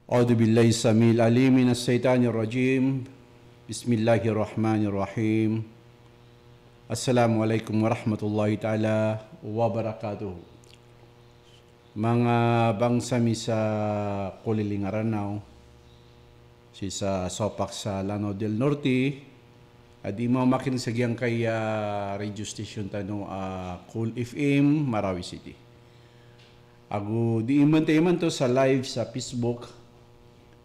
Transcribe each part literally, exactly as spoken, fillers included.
أعوذ بالله السميع العليم من الشيطان الرجيم. بسم الله الرحمن الرحيم. السلام عليكم ورحمة الله تعالى وبركاته. Manga bangsa mi sa Kolilingaraw, sii sa sopak sa Lanao del Norte, a dii mamakin'g sa giyangkaya radio station tano a Cool F M, Marawi City. Ago dii imanto imanto sa live sa Facebook,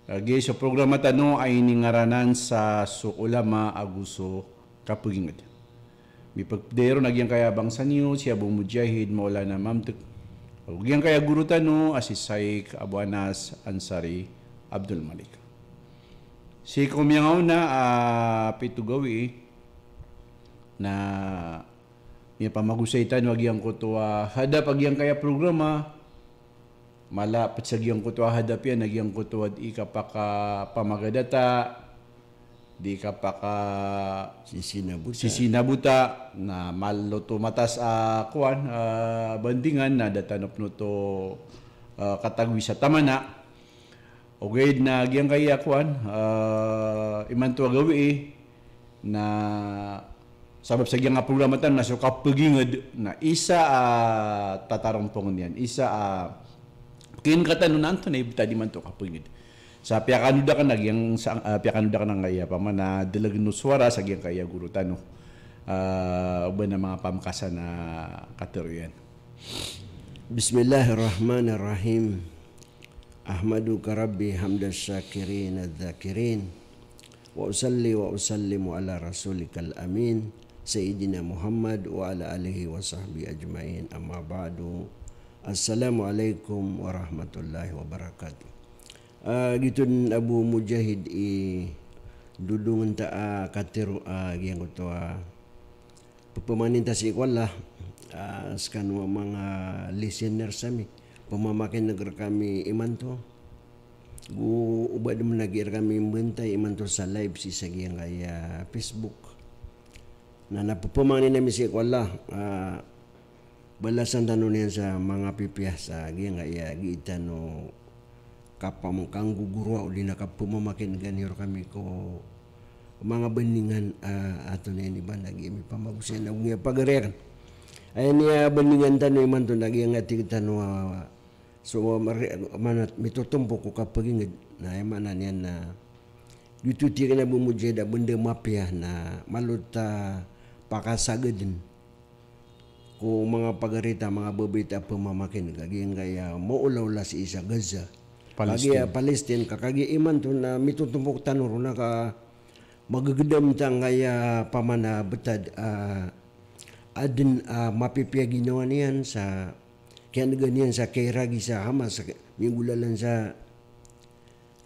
a giya so programa tano a iningaranan sa So Ulama ago so Kapeginged. Mipegped iyan ron a giyangkaya bangsa niyo si Abu Mujahid Maulana Mamtek, ago giyangkaya guro tano a si Shaykh Abu Anas Ansari Abdul Malik. Sii ko miyangaona a pito gawii na miyapamagosay tano a giyangkoto a hadap a giyangkaya programa, mala ped sa giyangkoto a hadap iyan a giyangkoto a dii kapakapamagadata, dii kapaka Sisinabota. Sisinabota, na malo oto matas a kowan, a bandingan, na da tano pen oto, a, katagowi sa tamana. Ogaid na giyangkaya kowan, a, imanto a gawii, na sabap sa giyangkaya programa tano na so kapeginged, na isa a tatarompong niyan, isa a kinekatano na antonaa i betad imanto a kapeginged. Sa piyakanoda aken a giyang sa, a, piyakanoda aken angkaya pamana delegen o sowara sa giyangkaya guro tano. A, o ba na manga pamekasan a katero iyan. Bismillahirrahmanirrahim. Ahmaduka Rabbi hamdas syakirin adh-dhakirin. Wa usalli wa usallimu ala rasulikal amin, Sayyidina Muhammad wa ala alihi wa sahbihi ajmain. Amma ba'du. Assalamualaikum warahmatullahi wabarakatuh. A, giyoto den Abu Mujahid i dodongen ta a katero a giyangkoto a pepemaninta sii ko Allah, a, sekano a manga listeners ami, pemamakineg rekami imanto. Go o ba den mena gii rekami mbentay imanto sa live sii sa giyangkaya Facebook. Na, na pepemangnin ami sii ko Allah, a, balasan tano niyan sa manga pipiya sa giyangkaya gii tano kapamkanggogorawa odi na kapemamakinega niyo rekami ko manga bandingan, a, ato niyan i banda gii mipamagosay na gongiya pagari aken. Aya niya bandingan tano imanto na giyangkaya tig tano a, so, mari-, mana mitotompok ko kapeginged. Na aya maana niyan na giyoto tig iyan a Abu Mujahid a benda mapiya na malo ta pakasagaden ko manga pagari ta, manga babay ta a pemamakineg a giyangkaya maolaola sii sa Gaza. Palestine. Kagiya Palestine, ka kagiya imanto na mitotompok tano ron na ka magegedam ta angkaya pamana betad, a, aden a mapipiya ginawa niyan sa kiyanega niyan sa kiyaragi sa Hamas, sa ki-, minggolalan sa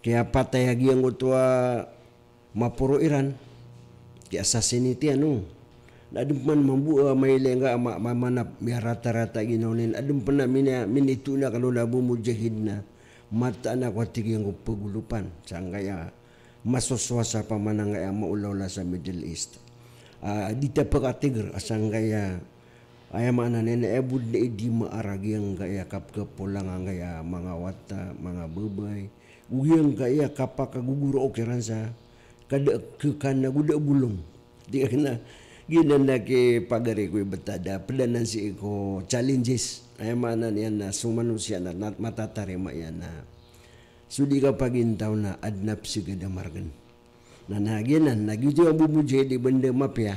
kiyapatay a giyangkoto a maporo Iran, ki-assassinate iyan, o. Na aden pen mambo a mailay nga a ma-, ma-, mana miyaratarata ginawa niyan, aden pen a mina-, minitoon aken on a Abu Mujahid na mataan ako a tig iyan ko pegolopan sa angkaya masosowa sa pamana angkaya maolaola sa Middle East. A, di ta pekatiger a sa angkaya, aya maana niyan na aya bo den a idi maaragi angkaya kapekapolang angkaya manga wata, manga babay, go giyangkaya kapakagogoraok iran sa kada a kekan ago da a bolong. Di ka kena, giyanan na kipagari ko i betad a ped anan sii ko challenges. Aya maana niyan na so manosiya na, na matatarima iyan na so di kapagintaw na aden a pesegad a maregen. Na, na giyanan, na giyoto i Abu Mujahid i benda mapiya.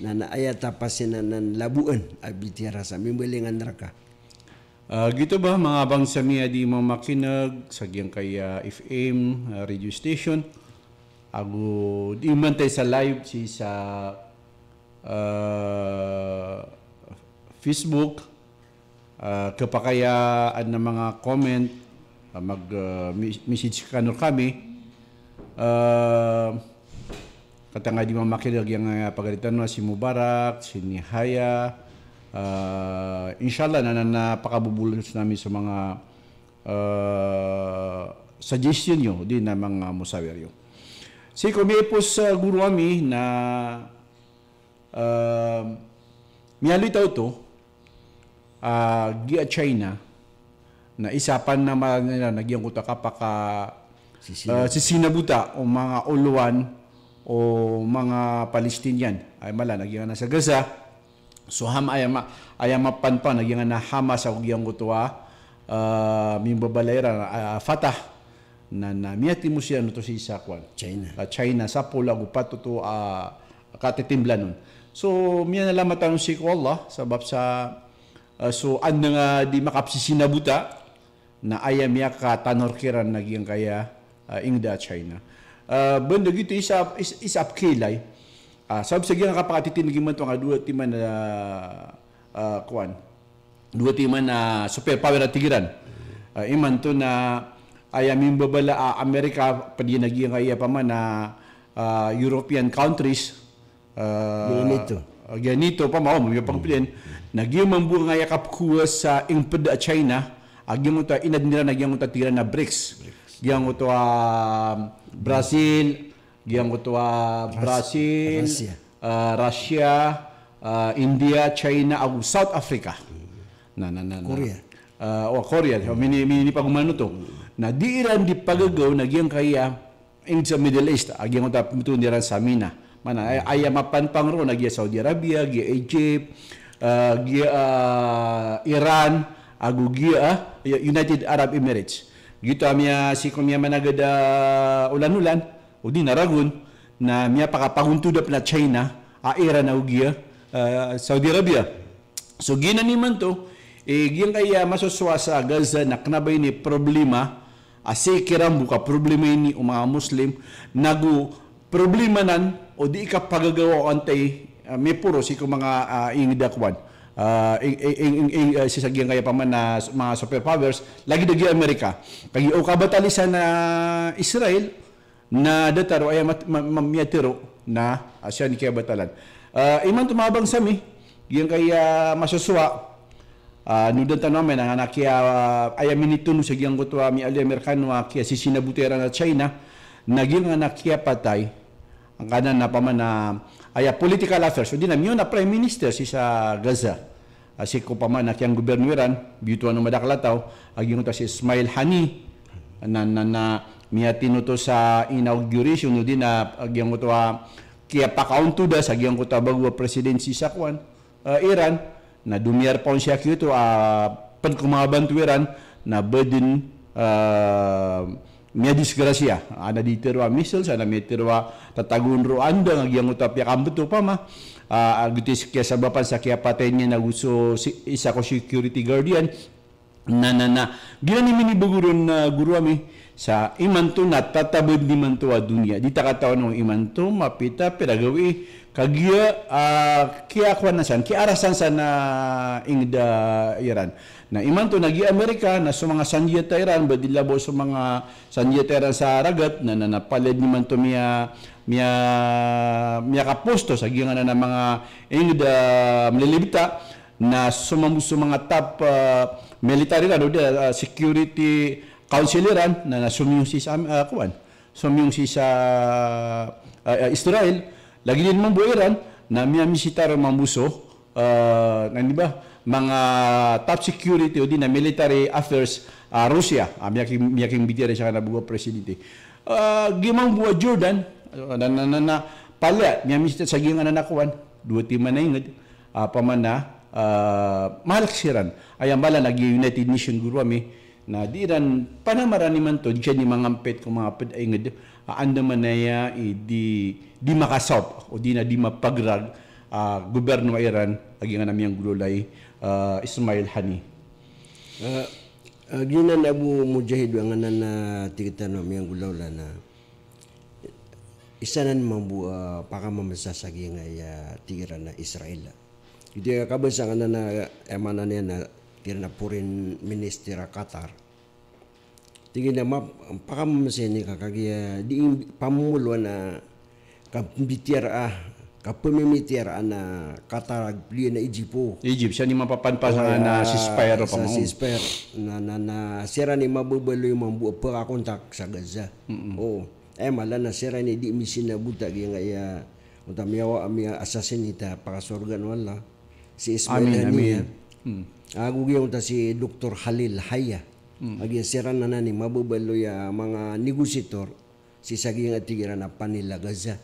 Na, na aya tapasin anan laboan a bitiyara sa mimbalingan reka. A, giyoto ba, manga bangsa mi a dii mamakineg sa giyangkaya F M, a, radio station, ago dii mantay sa live sii sa, a, Facebook, a, kepakay a aden a manga comment, a, mag, a, mi-, message kano rekami, a, Katii angkaya dii mamakineg a giyangkaya pagari tano a si Mubarak, si Nihaya. Ah, insha Allah, na, na, na pakabobolon ami so manga, ah, suggestion iyo, odi na manga musawir iyo. Sii ko miyaipos, ah, guro ami na, ah, miyaaloy ta oto, ah, giya China, Na isa a panamaran iran na giyangkoto a kapaka, sisina, eh, sisinabota o manga olowan o manga Palestinian. Aya mala na giyangkanan sa Gaza, so Ham-, aya ma-, aya mapanpang na giyangkanan a Hamas ago giyangkoto a, eh, mimbabala iran a, a Fatah. Na, na miyatimo siran oto sii sa kowan, China. A China, sa polo ago pat oto a katitimblan on. So, miyanalamat tano sii ko Allah, sabap sa, ah, so anda nga di makapsisinabota, na aya miyakatanor kiran na giyangkaya, ah, ingd a China. Ah, banda giyoto isa, is-, isa a pkhailay. Ah, sabap sa giyangkaya kapakatitindg imanto nga dowa timan a, ah, kowan. Dowa timan a superpower a tig iran. Ah, imanto na aya mimbabala a Amerika, pd iyan a giyangkaya pman a, ah, European countries, ah, giya NATO. Ah, giya NATO pman, o, miyapagpd iyan. Na giya mambo angkaya kapkhowa sa ingd a China, a giyangkoto a inadn iran a giyangkoto a tig iran a BRICS. Giyangkoto a Brazil, giyangkoto a Ras-, Brazil, Russia. Ah, Russia, ah, India, China, ago South Africa. Na, na, na, na. Korea. Ah, o, Korea. So, mini-, mini-, minipagoman oto. Na di iran di pagagaw na giyangkaya ingd sa Middle East, a giyangkoto a pmbtowan iran sa MENA. Mana, ay-, aya mapanpang roo na giya Saudi Arabia, giya Egypt, ah, giya, ah, Iran, ago giya, ah, United Arab Emirates. Giyoto a miya-, sii ko miyamanagad a olan-olan, odi na ragon, na miyapakapagontod a pn a China a Iran ago giya, ah, Saudi Arabia. So giyanan imanto, eh, giyangkaya masosowa sa Gaza na kna ba ini problema a sii kiran bo ka problema ini o manga Muslim, nago problema nan o di kapagagawa o antaa i, ah, miporo sii ko manga, ah, ingd a kowan. Ah, ing-, ing-, ing-, ing-, ing-, ah, sii sa giyangkaya pman a s-, manga superpowers, lagid a giya Amerika. Kagiya o kabatal iyan sa Israel, na datar o aya mat-, ma-, ma-, miyatharo na, ah, siran i kiyabatalan. Ah, imanto manga bangsa mi, giyangkaya masosowa, ah, nodan tano amay na, na kiya, ah, aya minitono sa giyangkoto a miyaaloy a Amerikano a kiyasisinabota iran a China, na giyangkanan a kiyapatay, angkanan a pman a, aya political affairs, odi na miyaona a prime minister sii sa Gaza. Ah, sii ko pman a kiyanggoberno iran, biyoto ano madakl a taw, a giyangkoto a si Ismail Haniyeh, na, na, na miyatino oto sa inauguration, odi na, ah, giyangkoto a kiyapakaontoda sa giyangkoto a bago a president sii sa kowan, ah, Iran, na domiyarpa on siya kiyoto, ah, pd ko manga banto iran, na badn, ah, miyadisgrasiya. Ana di tharoa missiles, ana miyatharoa tatagoon roo a andang a giyangkoto a piyakambto pman. Ah, giyoto i kiyasabapan sa kiyapatay niyan ago so si-, isa ko security guard iyan. Na, na, na. Giyanan i minibago ron, ah, goro ami, sa imanto na tatabad imanto a doniya. Di ta katawan o imanto mapita pira gawii. Kagiya, ah, kiyakowan san, kiyaarasan san a ingd a Iran. Na imanto na giya Amerika, na so manga sandiyata iran, ba di labaw so manga sandiyata iran sa ragat, na, na, na palaya dn imanto miya-, miya-, miyakaposto sa giyangkanan a manga ingd a mlilibta, na so mambo so manga top, ah, military iran, o di, ah, security council iran, na, na somiyong sii sa, ah, kowan. Somiyong sii sa, ah, ah, Israel, lagid dn mambo Iran, na miyamisita ron mambo so, ah, na di ba, manga top security odi na military affairs, ah, Russia, ah, miyaking-, miyakingbitiyarai sangkanan a bago a presidente. Ah, giya mambo a Jordan, ah, na, na, na, na, palaya, miyamisita sa giyangkanan a kowan, dowa timan a ingd, ah, pman a, ah, mahalk siran. Aya mala na giya United Nation goro ami, na di iran panamaran imanto, di siran di mangampit ko manga pd a ingd, ah, andamanaya i di, di makasaop, odi na di mapagrag, ah, goberno a Iran, a giyangkanan a miyanggolawla i, ah, Ismail Haniyeh. Ah, ah, giyanan Abu Mujahid, o anganan a tig tano a miyanggolawla na isa nan mambo a pakamamasa sa giyangkaya tig iran a Israel. Giyoto i kabasa nganan a, aya maana niyan na tig iran a foreign minister a Qatar. Tig iyan a map-, pakamamasa ini ka kagiya di pamomoloan a kapmbitiyaraa, kapmimitiyaraa na Qatar, a pd iyan a Egypt o. Egypt, siran i mapapanpasang na ceasefire o pamangong. Ceasefire. Na, na, na siran i mababaloy mambo a pkakontak sa Gaza. Mm-mm. Oo. Aya mala na siran i di misinabota giyangkaya, onta miyawa, miya-assassinate a pakasorgaan o Allah si Ismail Haniyeh. Amin, amin. Hmm. Ago giyangkoto si Doktor Khalil Hayya. Hmm. Kagiya siran anan i mababaloy a manga negosiyator sii sa giyangkai a tig iran a panel a Gaza.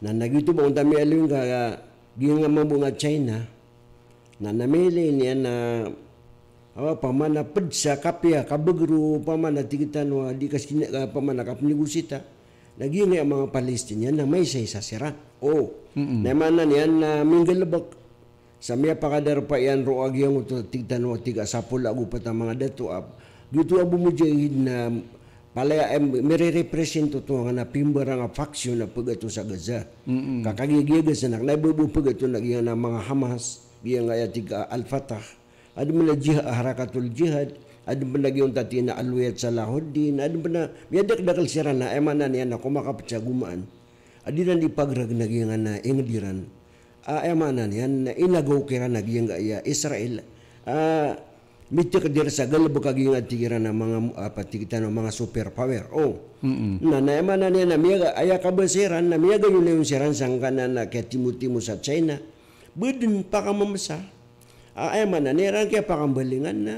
Na, na giyoto ba onta miyaaloy ngka a giyangkai a mambo a China, na, na miyailay niyan a, a, opama na ped sa kapiya, kabagr o opama na tig tano a di ka sina, a, opama na kapnegosiyata. Na giyangkai a manga Palestinian na maisaisa siran. O. Mm-mm. Na aya maana niyan na minggalebek sa miyapakadarpa iyan roo a giyangkoto a tig tano a tig a sapolo ago pat a manga dato a, giyoto Abu Mujahid na palaya, em, mirerepresent oto angkanan a pimbarang a faction a pegato sa Gaza. Mm-mm. Ka kagiya giya Gaza na kna i ba bo pegato na giyangkanan a manga Hamas, giyangkai a tig a Al-Fatah, aden pen a Jih-, Harakatul Jihad, aden pen a giyangkoto a tig iran a Al-Wiyat Salahuddin, aden pen a miyadakdakel siran na aya maana niyan na komakaped sa gomaan a di iran di pagrag na giyangkanan a inged iran. A, aya maana niyan na inagaw kiran a giyangkai a Israel a mitakdir sa galebek a giyangkai a tig iran a manga, apa, tig tano a manga superpower. O. Mm-mm. Na, na aya maana niyan na miyaga, aya kabasa iran na miyagayonayon siran sangkanan a kiyatimotimo sa China. Ba den pakamemesa. A, aya maana niyan na kiyapakambalingan na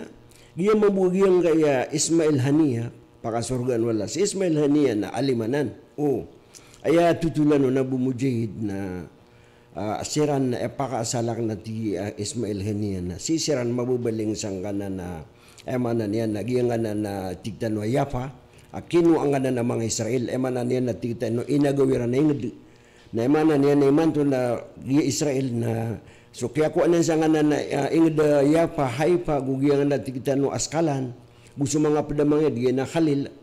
giya mambo giyangkai a Ismail Haniyah, pakasorgaan o Allah si Ismail Haniyah na alim anan. O. Aya totolan on Abu Mujahid na, a, siran na ipakaasalak na tig i, a, Ismail Haniyah na sii siran mababaling sangkanan a, aya maana niyan na giyangkanan a tig tano a Yafa a kinowa angkanan a manga Israel, aya maana niyan na tig tano inagaw iran a inged. Na aya maana niyan na imanto na giya Israel na so kiyakowa niyan sangkanan a, a, inged a Yafa, Haifa, go giyangkanan a tig tano a Askalan, go so manga ped a manga inged, giya na Khalil.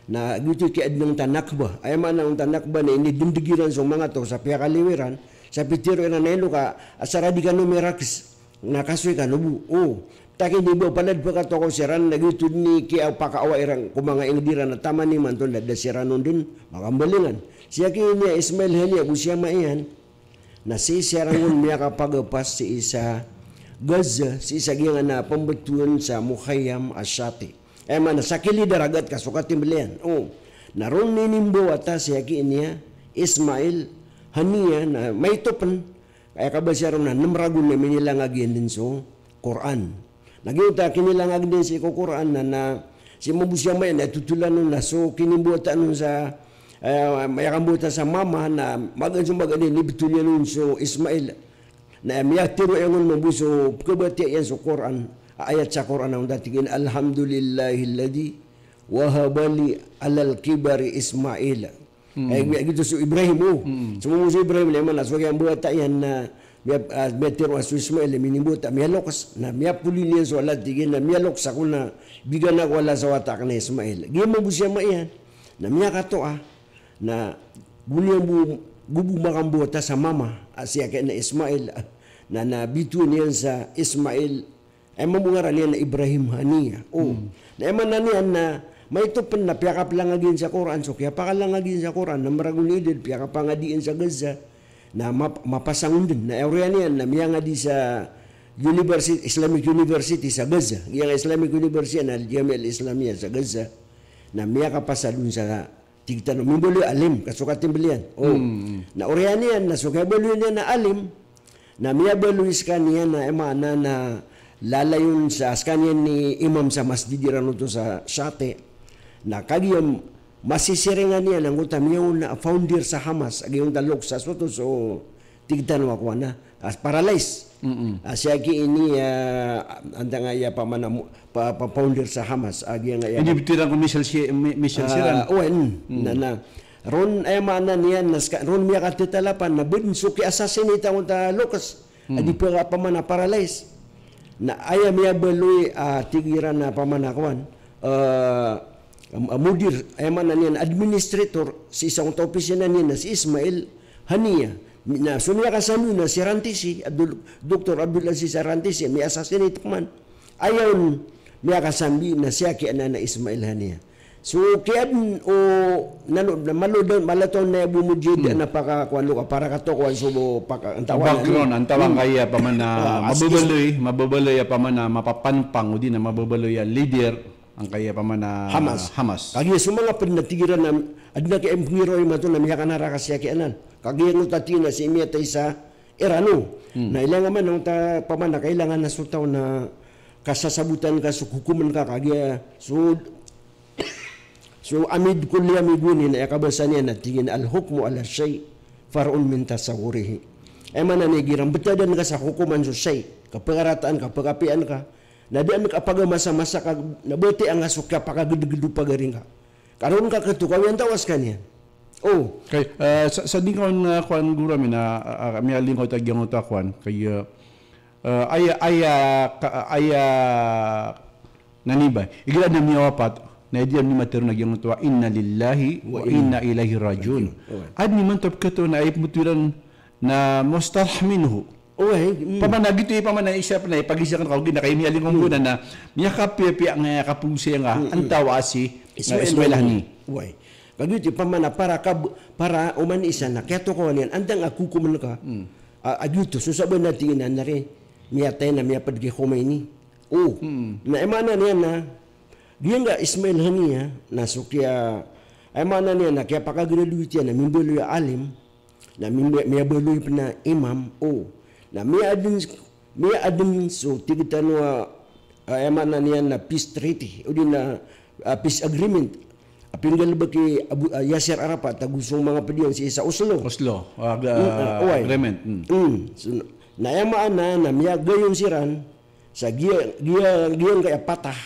Na giyoto i kiyaadn angkoto a Nakba. Aya maana angkoto a Nakba na inidendeg iran so manga taw sa piyakaliyo iran, sa pitero iran a ino ka asar a di kano mirakes. Na kasoy kano bo. O, takiniba palad pekatokaw siran na giyoto den i kiyapakaawa iran ko manga inged iran a taman imanto na da siran on den makambalingan. Sii aki ini a Ismail Haniyah ago si ama iyan na sii siran on miyakapagapas sii sa Gaza, sii sa giyangkanan a pembetowan sa Mukhayyam Ash-Shati. Aya maana sa Kili Daragat ka so katimbl iyan. O, na ron inimbawata sii aki ini a Ismail Haniyah na maito pen Aya kabasa ron na nem ragon na minilangag iyan den so Qur'an. Na giyoto a kinilangag den sii ko Qur'an na, na sii mambo si ama iyan na totolan on na so kinimbawataan on sa, eh, aya kambawata sa mama na magaan so magaan i inibtol iyan on so Ismail. Na miyatero iyan on mambo so pkabatiya iyan so Qur'an. Ayat sa Qur'an a onta tig iyan, "Alhamdulillahilladhi wahaba li alal kibari Ismail." Hmm. Eh, giya giyoto so Ibrahim, o. Hmm. So mambo so Ibrahim na aya maana so kiyambawata iyan na miya, ah, miyatero a so Ismail na minimbawata, miyaloks. Na miyapolin iyan so Allah tig iyan na miyaloks ako na bigan ako o Allah sa wata akn a Ismail. Giya mambo si ama iyan. Na miyakatoa. Na go niyan bo, go bo makambawata sa mama, a sii aki ini a Ismail. Na, na bitowan iyan sa Ismail. Aya mambo ngaran iyan na Ibrahim Haniyah. O. Hmm. Na aya maana niyan na maito pen na piyakaplangag iyan sa Qur'an, so kiyapakalangag iyan sa Qur'an, na maragon i idad, piyakapangadi iyan sa Gaza. Na map-, mapasang on den. Na aya oriyan iyan na miyangadi sa university, Islamic University sa Gaza. Giyangkai a Islamic University na Al-Jami'ah Al-Islamiyah sa Gaza. Na miyakapasad on sa tig tano, mimbaloy a alim, ka so katimbl iyan. O. Hmm. Na oriyan iyan, na so kiyabaloy niyan a alim, na miyabaloy skaniyan na, aya maana na lalayon sa skaniyan i imam sa masjid iran oto sa Shati. Na kagiya masisiringan iyan angkoto a miyaona a founder sa Hamas, a giyoto a loks a soto so tig tano a kowan a, a, paralyze. Mm-mm. A, sii aki ini, a, antaa nga aya pamana mo-, pa, pa, founder sa Hamas, a, giyangkaya. Inibtol iran ko missile si-, mi-, missile siran. A, owen. Mm. Na, na, ron aya maana niyan na ska-, ron miyakatatalapan na ba den so ki-assassinate angkoto a loks. Mm. A di pka pamana paralyze. Na aya miyabaloy, a, tig iran a pamana kowan, a, a, mudir, aya maana niyan administrator, sii sa onta opisina niyan na si Ismail Haniyah. Na so miyakasambi na si Rantisi, Abdul, Doktor Abdul Aziz Rantisi, miya-assassinate pman. Aya on miyakasambi na sii aki anan a Ismail Haniyah. So kiyaden o nano, na malo den, malo taw na Abu Mujahid, hmm, na pakakowan o ka para katokawan so bo paka, antawan. Background, antawan, hmm, kaya pamana, a, mababaloy, mababaloy a pamana mapapanpang, odi na mababaloy a leader angkaya pamana Hamas. Hamas. Kagiya so manga pd na tig iran a aden a kiyapngiraw imanto na miyakanaraka sii aki anan. Kagiya angkoto a tig iran a sii miyatay sa Iran o. Hmm. Na ilay nga man angkoto a pamana kailangan a so taw na kasasabotan ka so kokoman ka, kagiya so, so amid kulli ami goni na aya kabasa niyan na tig iyan a al-hukmu ala shay' far'un min tasawwurihi. Aya maana niyan igira mbetadan ka sa kokoman so shay', kapekarataan, kapekapiyaan ka, na da a kapagamasamasa ka, na batiya nga so kiyapakagedeged o pagari ngka. Ka roo ngka ketokawi antaa skaniyan. O. Kay, eh, sa, sa di ngka on, eh, kowan goro ami na, eh, eh, miyalingkot a giyangkoto a kowan. Kay, eh, eh, aya, aya, ka, aya, na niba. Igira na miyawapat, na aya di ami matero na giyangkoto a inna lillahi wa inna ilaihi raji'un. Oway. Aden imanto a pekatoon na aya pembotoran na mustalah minhu. Oway, mm. Pamana gioto i pamana isa pen a ipagisa ken ka ogi na kay miyalingkot ngka na miyakapiyapiya nga aya kapegosaya nga antaa si Ismail Haniyeh. Oway. Ka gioto i pamana para kab-, para oman isa na kiyatokawan iyan, antaa a kokoman ka. Mm. A, a gioto, so sabaad na tig iyan a nari, miyatay na miyaped ki Khomeini. O. Mm. Na aya maana niyan na, giyangkai a Ismail Haniyeh, na so kiya, aya maana niyan na kiyapakagraduate iyan na mimbaloy a alim, na mimba-, miyabaloy pen a imam, o. Na miyaaden, miyaaden so tig tano a, a, aya maana niyan na peace treaty, odi na, a, peace agreement. A pinggalebek i Abu, a, Yasser Arafat, ago so manga ped iyan sii sa Oslo. Oslo, a, ga-, Mm, a, oway. Agreement. Mm. Mm. So, na aya maana na miyagayon siran, sa giya, giya, giyangkai a Fatah.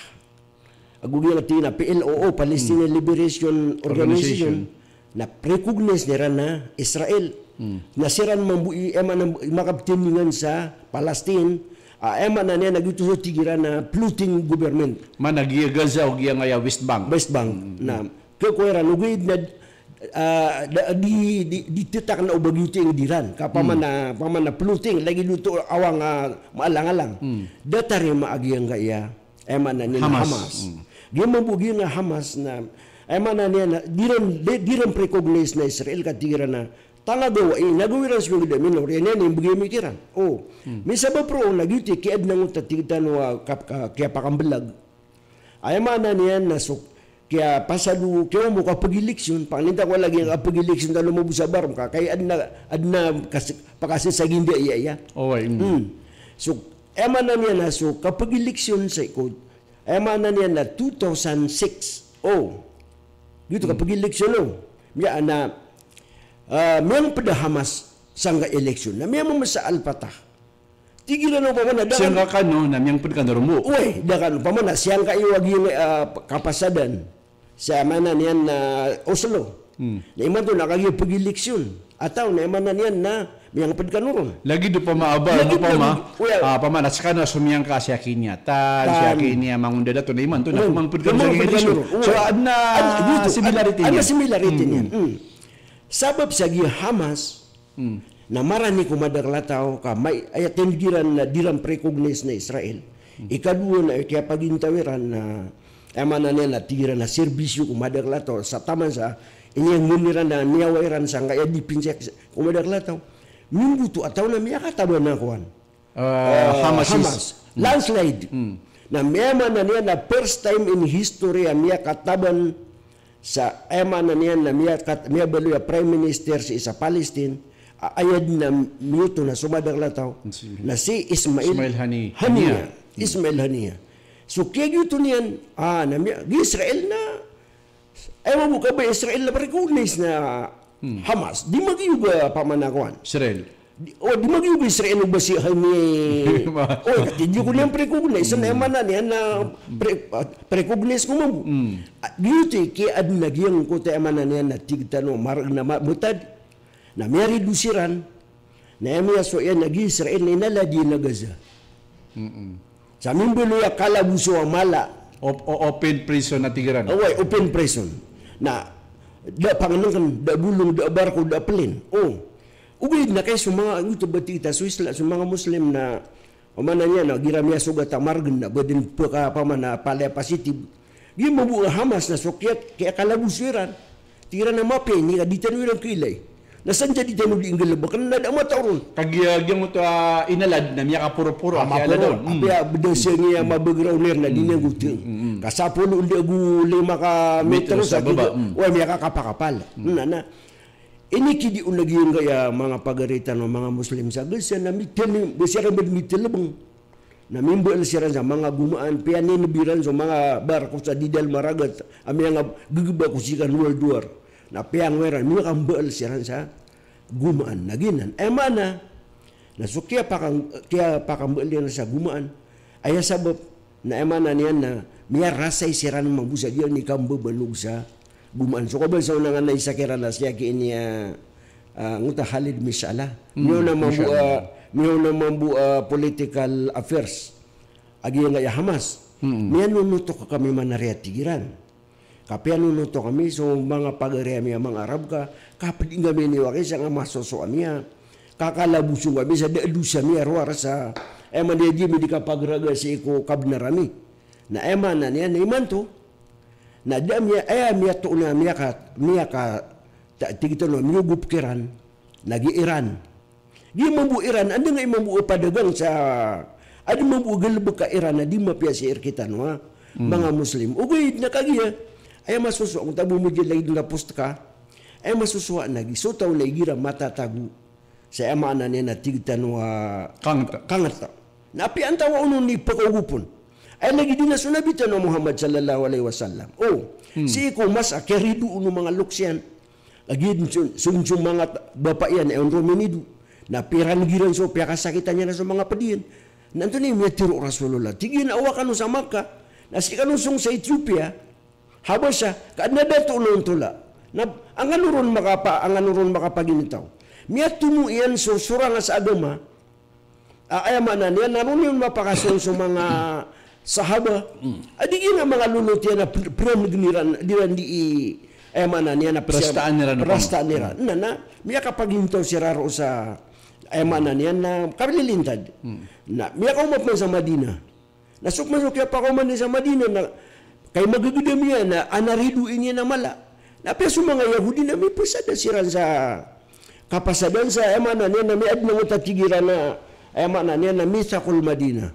Ago giyangkai a tig iyan a P L O, Palestinian Liberation Organization. Organization. Na recognize iran a Israel. Hmm. Na siran mambo i, aya maana, makaptindingan sa Palestine. A, aya maana niyan na gioto so tig iran a floating government. Maana giya Gaza o giyangkai a West Bank. West Bank. Hmm. Na, kekowa iran, ogaid na, a, da, di, di, di tetak na o ba gioto i inged iran. Ka pamana, pamana floating, lagid oto a awang a maalangalang. Hmm. Da tarimaa a giyangkai a Aya maana niyan na Hamas. Hamas. Mm. Giya mambo giya nga Hamas na, aya maana niyan na, di ran, di, di ran precognize na Israel ka tig iran a, tangagawa i, nagawa iran so miyangda minor, aya niyan i mbegay ami kiran. O. Mm. Misabap roo na giyoto i kiyaadn angkoto a tig tano a kap-, ka-, kiyapakambelag. Aya maana niyan na so, kiyapasad o, kiyaoma o kapag-election, pangnin ta ko lagid a kapag-election tano mambo sa Barom ka, kay adn a, adn a kas-, pakasasaginda iya, iya. Oway, mm. Mm. So, aya maana niyan na so kapag-election sa ikot, aya maana niyan na two thousand six. O. Giyoto kapag-election, o. Miya na, ah, miyangped a Hamas sangkai election. Na miyamemesa a Al-Fatah. Tig iran o pamana, da kan. Siyangka kano, na miyangped kano rombo. Oway, da kan, pamana, siyangka iyo a giya, ah, kapasadan. Sa maana niyan na Oslo. Hmm. Na imanto na kagiya pag-election. Ataw na aya maana niyan na miyangped kano ron. Lagid o pama a ba, lagid o pama, lagid, well, ah, pama na sekano so miyangka siyaki niyan. Tan, tan. Siyaki niyan mangondad ato na imanto na, hmm, mangped kano siyaki niyan. Mangped kano ron. So, adn a, adn a, giyoto, similarity niyan. Adn a similarity niyan. Hmm. Hmm. Sabap sa giya Hamas, Hmm. Na marani ko madakl a taw ka may-, aya tindeg iran na di ran precognize na Israel. Hmm. Ikadowa na kiyapagintaw iran na, aya maana niyan na tig iran a serbisyo ko madakl a taw sa taman sa iniyanggen iran na niyawa iran sangkaya dipinsa ko madakl a taw. Mimboto a taw na miyakataban a kowan. Ah, ah, Hamas is, Hamas. Hmm. Landslide. Hmm. Na aya maana niyan na first time in history a miyakataban sa, aya maana niyan na miyakat-, miyabaloy a Prime Minister sii sa Palestine, a, aya dn a miyoto na so madakl a taw, si, na si Ismail, Ismail Hani-, Haniyeh. Haniyeh. Hmm. Ismail Haniyeh. So, kiyagiyoto niyan, ah, na miya-, giya Israel na, aya mambo ka ba Israel na precognize na Hmm. Hamas, di magiyog a pamana kowan. Israel. Di, o, di magiyog a Israel o ba si Haniyeh. Ma- O, kati di ko niyan precognize. Aya maana niyan na pre-, ah, precognize ko mambo. Hmm. Ah, giyoto i kiyaadn a giyangkoto, aya maana niyan na tig tano a mareg na ma-, mutad. Na miyareduce iran. Na aya miyasowa iyan na giya Israel na inalad iyan a Gaza. Mm-mm. Sa mimbaloy a kalaboso a mala. Op-, o-, open prison a tig iran. Oway, open prison. Na da pangnngkn, da bolong, da barko, da plane. O. Ogaid na kay so manga, ito ba tig ta so Isla-, so manga Muslim na, o maana niyan na, igira miyasogat a margen na ba dn peka-, pamana palaya positive. Giya mambo a Hamas na so kiya-, kiyakalaboso iran. Tig iran a mapiya ini ka di tano iran kailay. Na san sa di tano di nggalebeken na da a mataw ron. Kagiya, ah, giyangkoto a inalad na miyakaporoporo a kiyalad on. Maporo. Mm. Apiya beda sangkai a mabackground iran na di niyan goteng. Mm, mm, mm. Ka sapolo ndg ago lima ka metro sa baba. Mm. Oway, miyakakapakapal. Mm. Na, na. Inikidi o lagid giyangkaya manga pagari tano, manga Muslim sa Gaza na mitele-, ba siran ba di mitelebeng. Na mimbaal siran sa manga gomaan, piyaninbiran so manga barko sa di dal maragat, a miyanggegebak ko second world war. Na piyangoy ran, miyakambaal siran sa gomaan. Na giyanan, aya maana, na so kiyapakang-, kiyapakambaal iran sa gomaan, aya sabap, na aya maana niyan na miyarasay siran mambo sa giyangkaya kambabanog sa gomaan. So kabasa on angkanan a isa kiran a siyaki ini a, ah, ngota Khalid Mis'ala. Hmm, miyaona mambo, Mis'ala. Ah, miyaona mambo, ah, political affairs a giyangkaya Hamas. Hmm. Miyanonotok kami man a riya tig iran. Ka piyanonotok kami so manga pagari ami a manga Arab ka, kapeding kami ini wakay sa nga masoso ami a kakalaboson kami sa da a dosa mi a rowar sa, aya maana niyan di mi di kapagaraga sii ko kabnar ami. Na aya maana niyan na imanto, na da miya, aya miyatoon a miyaka, miyaka, ta-, tig tano a miyogop kiran, na gi Iran. Di mambo Iran, anda nga i mambo a padagang sa, anda mambo a galebek a Iran a di mapiya sii rkitano a manga Muslim. Ogaid na kagiya, aya masosowa, angkoto a bo mo di lagid nga post ka, aya masosowa na gi so taw na igira matatago sa, aya maana niyan na tig tano a kanget. Kanget. Na apiya antaa on i pekaogop on. Aya lagid iyan na so Nabi tano a Muhammad sallallahu alaihi wasallam. O, sii ko masa a kiyaridoon o manga loks iyan. Lagid so, so, so manga ta-, bapa iyan a aya on ron minido. Na piyaraneg iran so, piyakasakitan iran so manga ped iyan. Na antonaa i miyatero o Rasulullah? Tig iyan a owa kano sa Makkah. Na sii kano song sa Ethiopia, Habasha, ka adn a dato on a ontola. Na angkano ron makapa-, angkano ron makapaginetaw? Miyatomo iyan so sorang sa agama. A, aya maana niyan na roo niyan mapakasong so manga sahaba. A di giya manga lolot iyan a pr-, praneg iran, di iran di i, aya maana niyan na prastaan iran. Prastaan iran. Na, na, miyakapaginetaw siran roo sa, aya maana niyan na kalilintad. Na, miyakaoma pman sa Madinah. Na so pman so kiyapakaoma niyan sa Madinah na kay magegedam iyan na anarido iyan a mala. Na apiya so manga Yahudi na mipesada siran sa kapasadan sa, aya maana niyan na miyadn angkoto a tig iran a, aya maana niyan na mithaqul Madinah.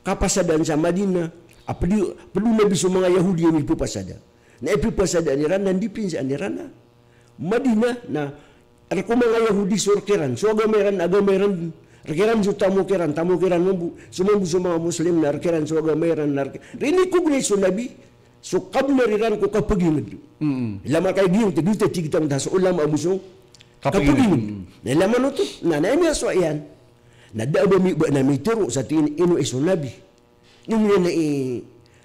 Kapasadan sa Madinah, a ped o, ped o Nabi so manga Yahudi a mipepasada. Na ipepasadaan iran na ndipinzaan iran a Madinah na rk o manga Yahudi so rk iran, so agama iran, agama iran, rk iran so tamok iran, tamok iran mambo, so mambo so manga Muslim na rk iran so agama iran, na rk, rinikogni so Nabi so kabnar iran ko kapaginged. Ilama kay giyangkoto, giyangkoto a tig tano a so ulama a bo so kapaginged. Na ilama oto, na, na aya miyasowa iyan. Na da a ba mi-, ba na mitero sa tig iyan ino i so Nabi. Ino iyan i,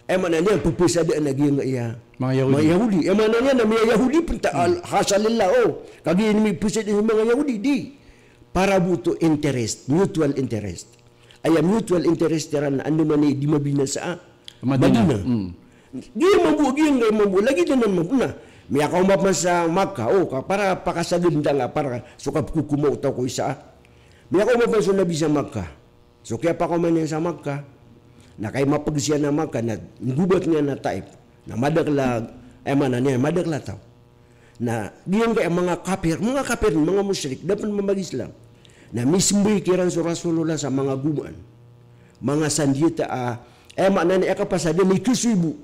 aya maana niyan, pepesadaan a giyangkaya manga Yahudi. Manga Yahudi. Aya maana niyan na miyayahudi pn ta, al-, hasha lillah, o. Kagiya ini mipesadaan so manga Yahudi, di. Para bo oto interest, mutual interest. Aya mutual interest iran na andamanaya i di mabinasa a Madinah. Madinah. Giya mambo, giyangkaya mambo, lagid anan mambo na. Miyakaoma pman sa Makkah, o, ka para pakasagad tano, para so kapkokomaw taw ko isa a. Miyakaoma pman so Nabi sa Makkah. So kiyapakaoma niyan sa Makkah, na kay mapeg siyan a Makkah, na nggobat iyan a Taif. Na madakel a, aya maana niyan, madakel a taw. Na giyangkaya manga kapir, manga kapir, manga mushrik, da pn mamag-Islam. Na misembay kiran so Rasulullah sa manga gomaan. Manga sandiyata a, aya maana niyan a kapasad iyan i kesoy bo.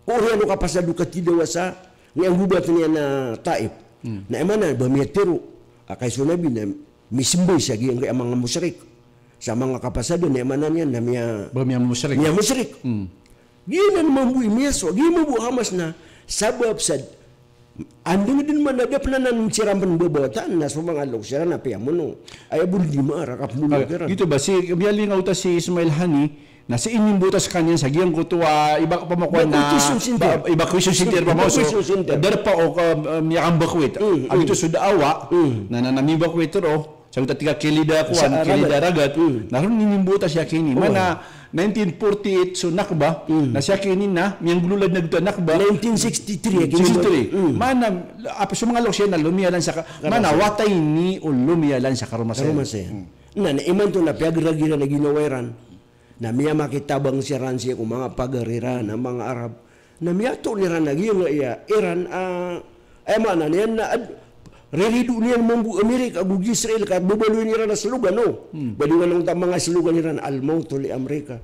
Oriyan o kapasad o katidawa sa, ngnggobat iyan a Taif. Na aya maana ba miyatero a kay so Nabi na misembay sa giyangkaya manga mushrik. Sa manga kapasad, na aya maana niyan na miya-, ba miyamushrik. Miyamushrik. Giyanan mambo i miyasowa, giya mambo a Hamas na sabap sa Andang dn man a da pn anan siran pn babawatan na so manga loks iran a piyamono. Aya bo di maara ka pmono kiran. Giyoto ba si, miyalingaw ta si Ismail Hani, na si inimbotas kaniyan sa giyangkoto a iba pamakowan na evacuation center. Ba-, evacuation center pamaw so. Evacuation center. Darpa o ka, eh, miyakambakwit. A giyoto so daawa, na, na, na miyabakwit ro. Sa giyoto a tig a kilid a kowan, kilid a ragat. Na ron inimbotas siyaki ini. Mana nineteen forty-eight so Nakba, na siyaki ini na, miyanggolawla dn a giyoto a Nakba. Nineteen sixty-three. Mana, apa, so manga loks iyan na lomiyalan sa ka-, mana, wata ini o lomiyalan sa karoma saya. Karoma saya. Na, na imanto na piyagragiran a ginawa iran. Na miyamakitabang siran sii ko manga pagari iran a manga Arab. Na miyatoon iran a giyangkaya Iran, ah, aya maana niyan na ad-, riridoon iyan mambo o Amerika ago Israel ka babaloyin iran a slogan, no? Baloyin iran a manga slogan iran, "Al-mawtu li Amerika,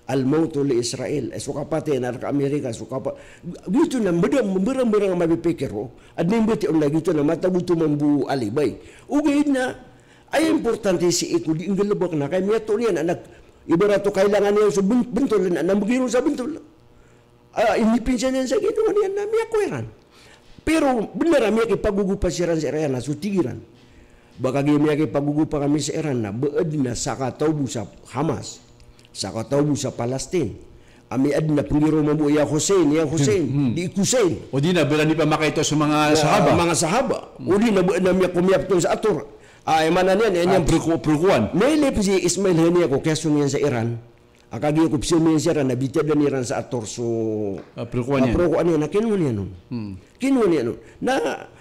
al-mawtu li Israel." Eh, so kapatay na rka Amerika, so kapa-, giyoto na mbada, mbarang-mbarang a mapipikir o. Adn a imbatiya on na giyoto na matago oto mambo alibay. Ogaid na, aya importante sii ko di nggalbk na kay miyatoon iyan a nag-, Ibarat o kailangan iyan so ben-, bentol, na, na mbegi ron sa bentol. Ah, inipinsan iyan sa ginawa niyan na miyakowa iran. Pero benar a miyakipagogopa siran sa Iran, na so tig iran, ba kagiya miyakipagogopa kami sa Iran na ba aden a sakataw bo sa Hamas, sakataw bo sa Palestine, a miyaden a penggiraw mambo, "Ya Hussein, ya Hussein," Hmm, hmm. di Hussein. O di na, ba iran di pamakaito so manga Na sahaba. manga sahaba. Hmm. O di na, ba na miyakomiyap ton sa ator. Ah, aya maana niyan, aya Ah, niyan proko-, prokowan. Mailay pen si Ismail Haniya ko kiyasong iyan sa Iran. A kagiya ko psiyam iyan sa Iran, na bitadan iran sa ator so Ah, prokowan ah, iyan. prokowan iyan, na kinowa niyan on. Hmm. Kinowa niyan on. Na,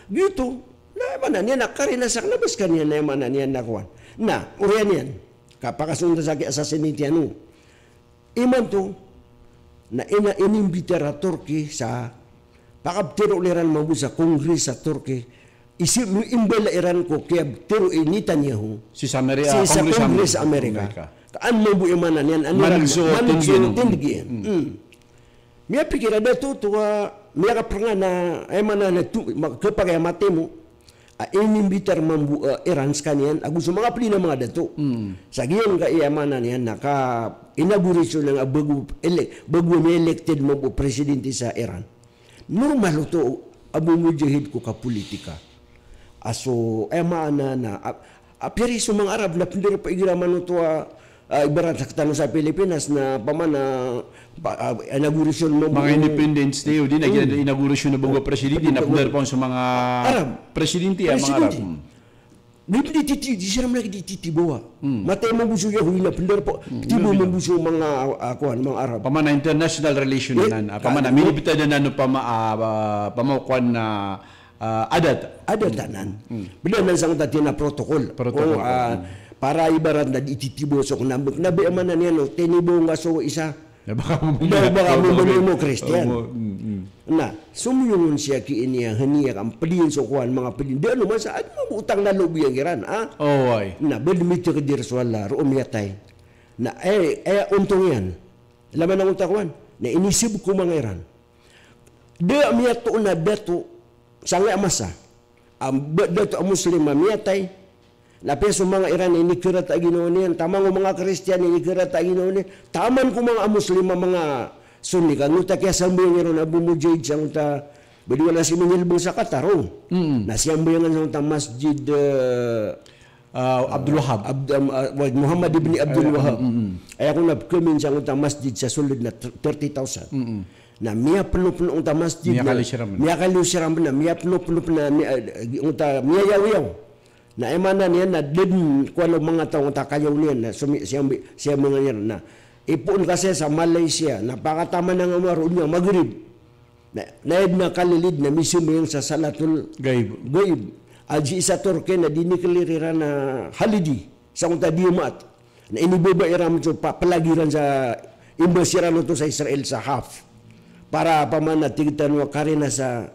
giyoto, na aya maana niyan na karina sa kena ba sekaniyan, na aya maana niyan na kowan. Na, oriyan iyan, kapakasong ta sa ki-assassinate iyan on. Imanto, na ina inimbitar a Turkey sa pakaptero iran mambo sa Congress a Turkey, isi imbala iran ko kiyaptero i Netanyahu. Si sa Ameri-, Sii sa Congress Congress America. America. Ka an mambo aya maana niyan, an Maneg iran, so maneg so tindeg iyan. tindeg iyan. Hmm. Hmm. Miyapikir a dato oto a miyakaperengan a, aya maana niyan tu-, ma-, kepakay a matimo. A inimbitar mambo, eh, Iran sekaniyan, ago so manga ped iyan a manga dato. Hmm. Sa giyangkaya maana niyan na ka-inauguration a bago ele-, bago a miya-elected mambo presidente sa Iran. Normal oto, Abu Mujahid, ko kapolitika. A so, aya maana na, a, a piyari so manga Arab na penderpa igira man oto a, Ah, ibarat sa ketano sa Pilipinas na pamana, pa, ah, inauguration mo Manga Independence Day, o di na Hmm. inauguration na bago a presidente, na Bago. penderpa on so manga Arab. presidente, ah, manga Arab. Presidente. Hmm. Di, di, di, di, di siran lagid i titibowa. Hmm. Matay mambo so Yahudi na penderpa, Hmm. tibo Benar, mambo so manga, ah, kowan, manga Arab. Pamana international relation Eh, anan, ah, ka-, pamana mo- minibitadan anan o pama, ah, ah, pama kowan na Ah, adat. Adat anan. Hmm. Beda anan sangkoto a tig iyan a protocol. Protocol. O, ah, Hmm. para ibarat na di titibo so kena, kena ba aya maana niyan o tinibo nga so isa. Na baka mo Da, baka mo manoy mo Kristiyan. Oh, hmm, hmm. Na, somiyong on si aki ini a Haniya ka ped iyan so kowan, manga ped iyan. Da ano masa, adi mambo otang na loob iyan kiran, ah? Oh, ay. Na, bed mitakdir so Allah, roo miyatay. Na, eh, eh, ontong iyan. Laman angkoto a kowan. Na, inisib ko manga Iran. Da a miyatoon a dato sangkaya masa a ba dato a Muslim a miyatay, na apiya so manga Iran inikerata a ginawa niyan, taman o manga Kristiyan inikerata a ginawa niyan, taman ko manga Muslim a manga Sunni, ka angkoto a kiyasambayang iran a Abu Mujahid sangkoto a, ba di wala si mangilbeng sa Qatar, o. Mm. Na siyambayangan sangkoto a masjid, eh, Ah, Abdul Wahhab. Abd-, um, ah, wa-, Muhammad ibn Abdul Wahhab. Mm, mm. Aya kon a pekamin sangkoto a masjid sa sold na thir-, thirty thousand. Mm, mm. Na miyapenopeno angkoto a masjid na, miyakaliyo siran. Miyakaliyo siran na, miyapenopeno na, miya-, ah, angkoto a miyayawiyaw. Na aya maana niyan na da den kowan o manga taw angkoto a kayaw niyan na, so mi-, siyambi-, siyambayangan iran na. Ipoon ka saya sa Malaysia, na pakataman angka maro niyan Maghrib. Na, na aya den a kalilid na misambayang sa salatul Gaib. Gaib. Ago sii sa Turkey na diniklir iran a holiday sangkoto a Jumaat. Na inibaba iran so pa-, pelagi iran sa embassy iran oto sa Israel sa Haifa. Para pamana tig tano a karina sa,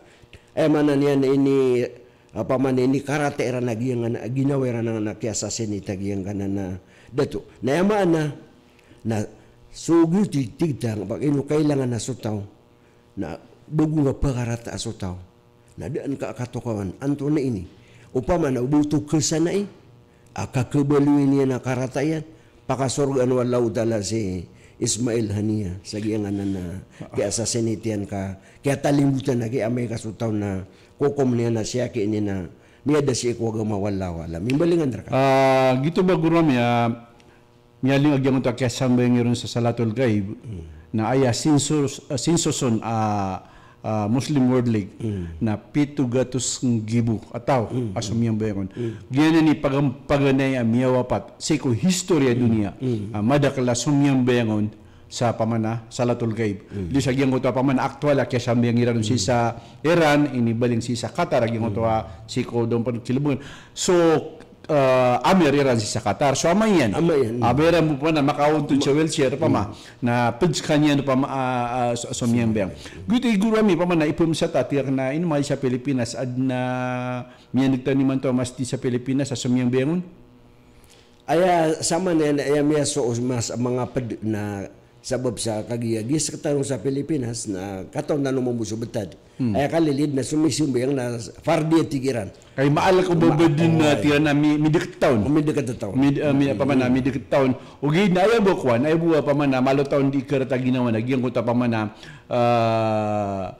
aya maana niyan na ini, ah, pamana inikarata iran a giyangkanan a ginawa iran a kiya-assassinate a giyangkanan a dato. Na aya maana na so giyoto i tig tano a ba ino kailangan a so taw na bago nga pakarata a so taw na da an ka katokawan, antonaa ini? Opama na o ba oto kesanai a kakhabaloy niyan a karata iyan, pakasorgaan o Allahu Ta'ala si Ismail Haniya sa giyangkanan a kiya-assassinate iyan ka, kiyatalimbotan a kiyaamay ka so taw na kokom niyan a siyaki ini na miyada sii ko agama, wallahu a'lam. Imbalingan rka. Ah, giyoto ba goro ami a miyaling a giyangkoto a kiyasambayang iron sa Salatul Gaib, Mm. na aya census, ah, census on, ah, ah, Muslim World League, Mm. na pito gatos nggibo a taw Mm, a mm. somiyambayang on. Mm. Giyanan i pagam-, paganay a miyawapat sii ko history a Mm, doniya, mm. ah, madakel a somiyambayang on sa pamana Salatul Gaib. Mm. Di sa giyangkoto a pamana aktual a kiyasambayang iran sii Mm. sa Iran, inibaling sii sa Qatar, a giyangkoto a Mm. sii ko dompet kilebeng. So, ah, amir iran sii sa Qatar. So, amay iyan. Amay iyan. Amay iran bo pman a makaontod sa Mm. wheelchair, pama. Mm. Na ped sekaniyan pama, ah, ah, so, somiyambayang. Somiyambayang. Giyoto i goro ami pama na ipemesat a tig iyan a ino mali sa Pilipinas, aden a miyaneg tano imanto a masjid sa Pilipinas a somiyambayang on? Aya saman iyan, aya miyasoos mas manga ped na Sabap sa kagiya giya sktano sa Pilipinas na katawan tano mambo so btad. Hmm. Aya kalilid na so misimbayang na fardiyah tig iran. Kay maal ko ba, ba dn na tig iran na mi-, midkt taon. O, midkt taon. Mid-, ah, mi-, apa man na, midkt taon. Ogaid na aya bo kowan, aya bo apa man na malo taon di karata ginawa na giyangkoto apa man na, ah,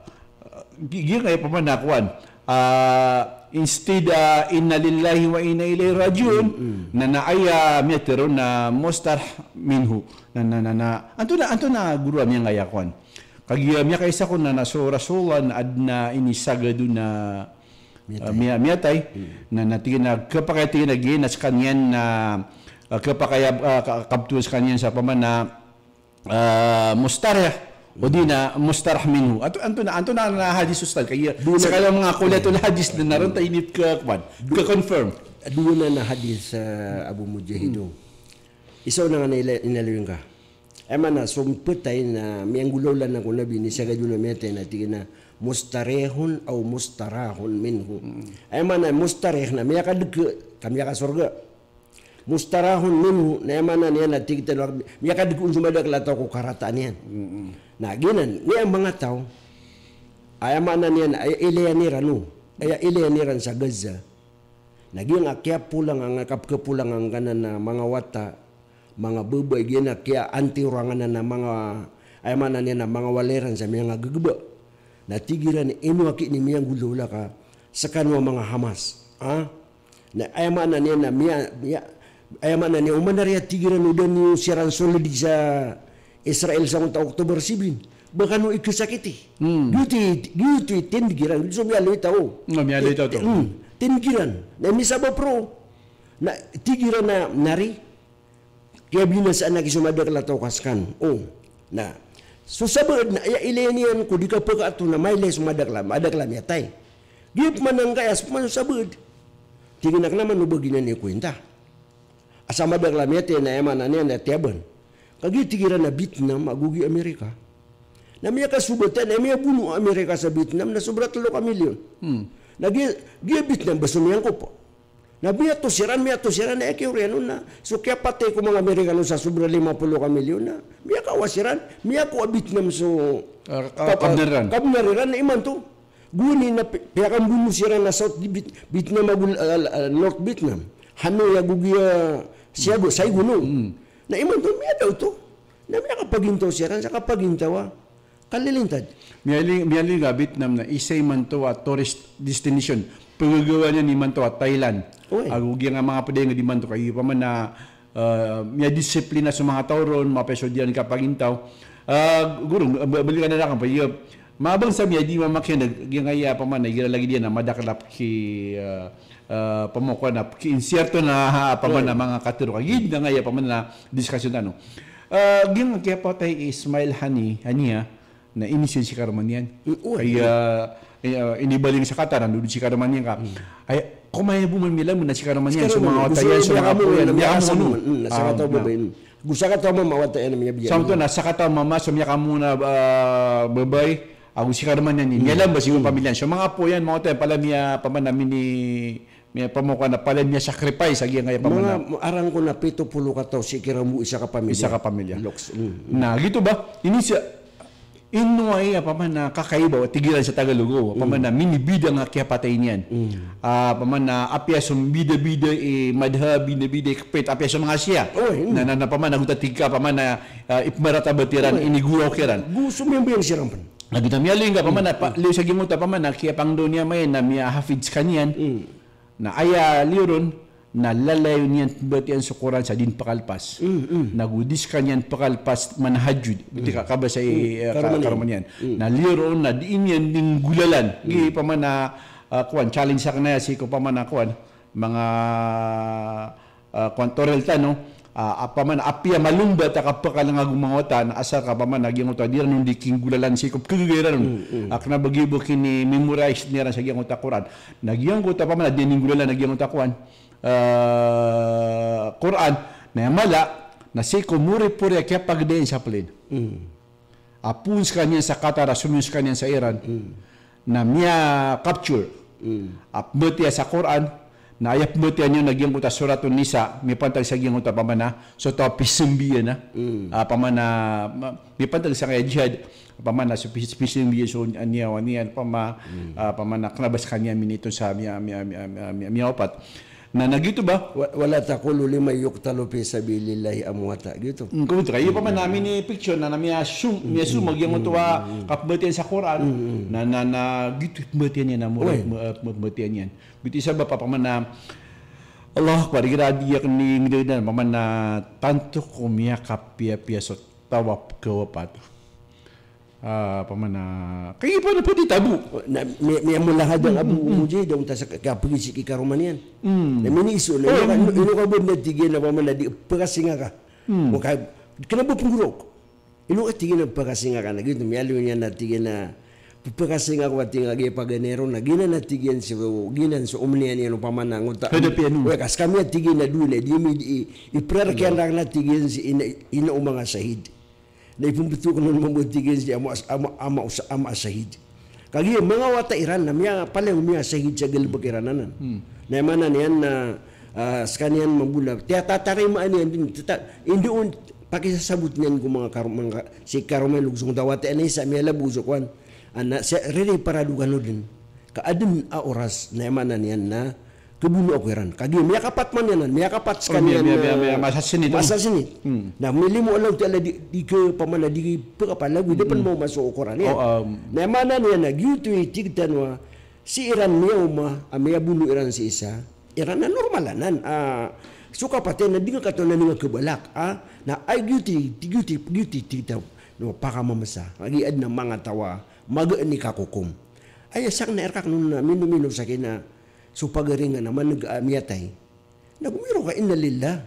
gi-, giyangkaya apa man na kowan. Ah, instead, ah, inna lillahi wa inna ilaihi raji'un, na, na aya miyatharo na mustarah minhu. Na, na, na, na, antonaa, antonaa goro a miyangaya kowan. Kagiya miyakaisa ko na, na so Rasulullah na adn a inisagad on na, ah, miya-, miyatay. Na, na tig iyan a khapakay tig iyan a giya na skaniyan na, ah, khapakay a, ah, ka-, kabtowan skaniyan sa apa man na, ah, mustarah, o di na mustarah minhu. Anto-, antonaa, antonaa na hadis, Ustadh? Kagiya skaniyan manga kuliyatul hadis na ron ta inipkha-, kowan, pkha-confirm. Dowa nan a hadis, ah, Abu Mujahid. Isa on na nga na ila-, inaloy ngka. Aya maana so mpatay na miyanggolawla na ko Nabi, inisagad on a miyatay na tig iyan a mustarihun aw mustarahun minhu. Aya maana mustarih na miyakadk ka miyakasorga. Mustarahun minhu, na aya maana niyan na tig tano a miyakadk on so madakl a taw ko karataan iyan. Na giyanan, aya manga taw, aya maana niyan, aya ilayan iran, o, aya ilayan iran sa Gaza. Na giyangkaya kiyapolangan, kapkhapolangan angkanan a manga wata, manga babay, giyangkaya antiyorangan a manga, aya maana niyan na manga walay ran sa miyangagagba. Na tig iran, ino aki ini miyanggolawla ka skano a manga Hamas. Ha? Na aya maana niyan na miya-, miya-, aya maana niyan, oman ari a tig iran o da niyo siran solid sa Israel sangkoto a October seven, ba kano ikasakiti. Giyoto i, giyoto i tindg iran, giyoto so miyaaloy taw. Nga, miyaaloy taw to. Tindg iran. Na misabap roo. Na tig iran a nari, kiyabinasaan aki so madakl a taw ka skan. O. Na so sabaad na aya ilayan iyan ko di kapakaato na mailay so madakl a, madakl a miyatay. Giya pman angkaya so pman so sabaad. Tig iyan a kna man o ba giyanan i kuwinta. Asa madakl a miyatay na aya maana niyan na tiyaban. Kagiya tig iran a Vietnam ago giya Amerika. Na miyakasobat iyan, na miyabono a Amerika sa Vietnam na sobra tlo ka milyon. Na giya, giya Vietnam ba so miyangkop. Na miyatos iran, miyatos iran, na aya kiyaoriyan on na so kiyapatay ko manga Amerikano sa sobra lima polo ka milyon na miyakawas iran, miyakowa Vietnam so kabnar iran. Kabnar iran na imanto. Gowani na pi-, piyakambono siran a South Viet-, Vietnam ago, ah, ah, North Vietnam. Hanoi ago giya Siago, Saigon, o. Na imanto miyada oto. Na miyakapagintaw siran sa kapagintaw a kalilintad. Miyaling, miyaling a Vietnam na isa imanto a tourist destination. Pagagawa niyan imanto a Thailand. Oway. Ago giyangkai a manga pd a ingd imanto, kagiya opama na, ah, miyadisiplina so manga taw ron, mapiya so dii iran kapagintaw. Ah, goro, ba-, balikan akn pn, iya, manga bangsa miyadi mamakineg, giyangkaya opama na igira lagid iyan a madakl a pki, ah, ah, pamokoan a pki-insert on a, opama na manga katharo ka. Giyangkaya opama na discussion tano. Ah, giyangkaya kiyapatay i Ismail Hani-, Haniya, na inizaan si karoma niyan. Mm, oway. Kaya, eh, inibaling sa Qatar, ando si karoma niyan ka. Ay, komaya bo man miyalamn na si karoma niyan, so manga wata iyan, so manga apo iyan, miyakamon. Mm, na sakataw a babay, mm. Go sakataw a mama a wata iyan a miyabiya. Samto na sakataw a mama, so miyakamon a, ah, babay, ago si karoma niyan, miyalamn ba sii ko pamilya niyan. So manga apo iyan, manga wata iyan, palaya miya, opama na mini, miya pamokoan a palaya miya-sacrifice a giyangkaya opama na. Manga, arang ko na pito polo ka taw sii kiran bo isa ka pamilya. Isa ka pamilya. Loks. Mm, mm. Na, giyoto ba, ini sa, ino aya opama na kakaiba, o tig iran sa Tagalog, o, opama na minibidang a kiyapatay niyan. Mm. Ah, opama na apiya so mbidabida i madhab, mbidabida i kpt, apiya so manga Shia. Oway, mm. Na, na, na opama na gota tig ka, opama na, ah, ipmaratabat iran, inigoraok iran. Go somiyambayang siran pn. Na giyoto a miyaling ka, opama na, pa, liyo sa giyangkoto, opama na kiyapangndao niyan mayan na miyahafidh skaniyan. Mm. Na aya liyo ron, na lalayon iyan pmbatiyaan so Qur'an sa di niyan pkalpas. Mm, mm. Na go di skaniyan pkalpas manhajud. Btad ka, kabasa i, eh, ka-, karoma niyan. Mm. Na liyo ron, na di niyan inggolalan. Giya opama na, ah, kowan, challenge akn aya sii ko opama na kowan, manga, ah, kowan, torel tano, ah, opama na apiya malombat a kapkalangag o manga wata, na asar ka opama na giyangkoto a di iran on di kinggolalan sii ko pkhagaga iran on. Mm, mm. Ah, kna ba giya bo kini-memorize iran sa giyangkoto a Qur'an. Na giyangkoto opama na di niyan inggolalan a giyangkoto a kowan, ah, Qur'an, na aya mala na sii ko moripori a kiyapagdaan sa plane. Mm. A poon skaniyan sa Qatar, a somiyon skaniyan sa Iran. Mm. Na miya-capture. Mm. A pmbatiya sa Qur'an, Na aya pembatiya niyan na giyangkoto a Suratun Nisa, mipantag sa giyangkoto a pamana, so taw a pisembiyan a, a pamana, ma-, mipantag sa kaya jihad, a pamana so pis-, pisembiyan so niyawa niyan, pama-, a pamana kena ba sekaniyan minito sa miya-, miya-, miya-, miya-, miya-, miyawapat. Na, na giyoto ba? Wa-, wala taqulu liman yuqtalu fi sabilillahi amwata, giyoto. Hmm, giyoto. Iyo pamana mini-picture na, na miyasum-, miyasumag giyangkoto a kapembatiyan sa Qur'an. Na, na, na giyoto pembatiyan iyan, na mura, ma-, pembatiyan iyan. Giyoto i sabap a pamana, Allahu Akbar, igira a di aken ingedagedaan, pamana tanto ko miyakapiyapiya so taw a pekewapat. Ah, pamana, kagiya pamana pati tabo. Na, mi-, miyamolahad a Abu Mujahid, da onta sa ka-, kapegisi ki karoma niyan. Na miniiso, na ino ka, ino ka bo na tig iyan a pamana di pekasinga ka. Maka, kena bo penggoraok. Ino ka tig iyan a pekasinga ka na giyoto, miyaaloy niyan na tig iyan a pekasinga ko a tig iyan a giya paganay ron na giyanan a tig iyan so, giyanan so omeniyan iyan o pamana ngota. Hadapi anu. Oy, ka sekami a tig iyan a dowa na di mi di i, iprarkiyan rak na tig iyan si ina, ina o manga sahid. Na ipembetowan mambo a tig iyan si ama, ama, ama, ama a sahid. Kagiya manga wata iran na miyapalaya o miyasahid sa galebek iran anan. Na aya maana niyan na, ah, sekaniyan mambo na tiyatatarima niyan den, teta-, indoon pakisasabot niyan ko manga kar-, manga ka-, si karoma iyan logosong tawate ana isa miyalabo so kowan. Ana, sa, riri paradogan o den. Ka aden a oras, na aya maana niyan na kebono ako iran. Kagiya miyakapat man iyan, miyakapat sekaniyan, miya-, miya-, miya-, miya-, masasenit. Masasenit. Na milimo o Allahu Ta'ala di, di ke pamana di pekapalagoy, da pen mawma so okoran iyan. Na aya maana niyan na giyoto i tig tano a si iran miyawma a miyabono iran si isa, iran na normal anan, ah, so kapatay na di nga katawan na di nga kebalak, ah, na ay giyoto i, giyoto i, giyoto i tig tano, no, pakamamesa. Kagiya aden a manga taw a magaan i kakokom. Aya sakn a rkakn on na minomino sa kena so pagari nga na maneg a miyatay. Na gomiro ka inna lillahi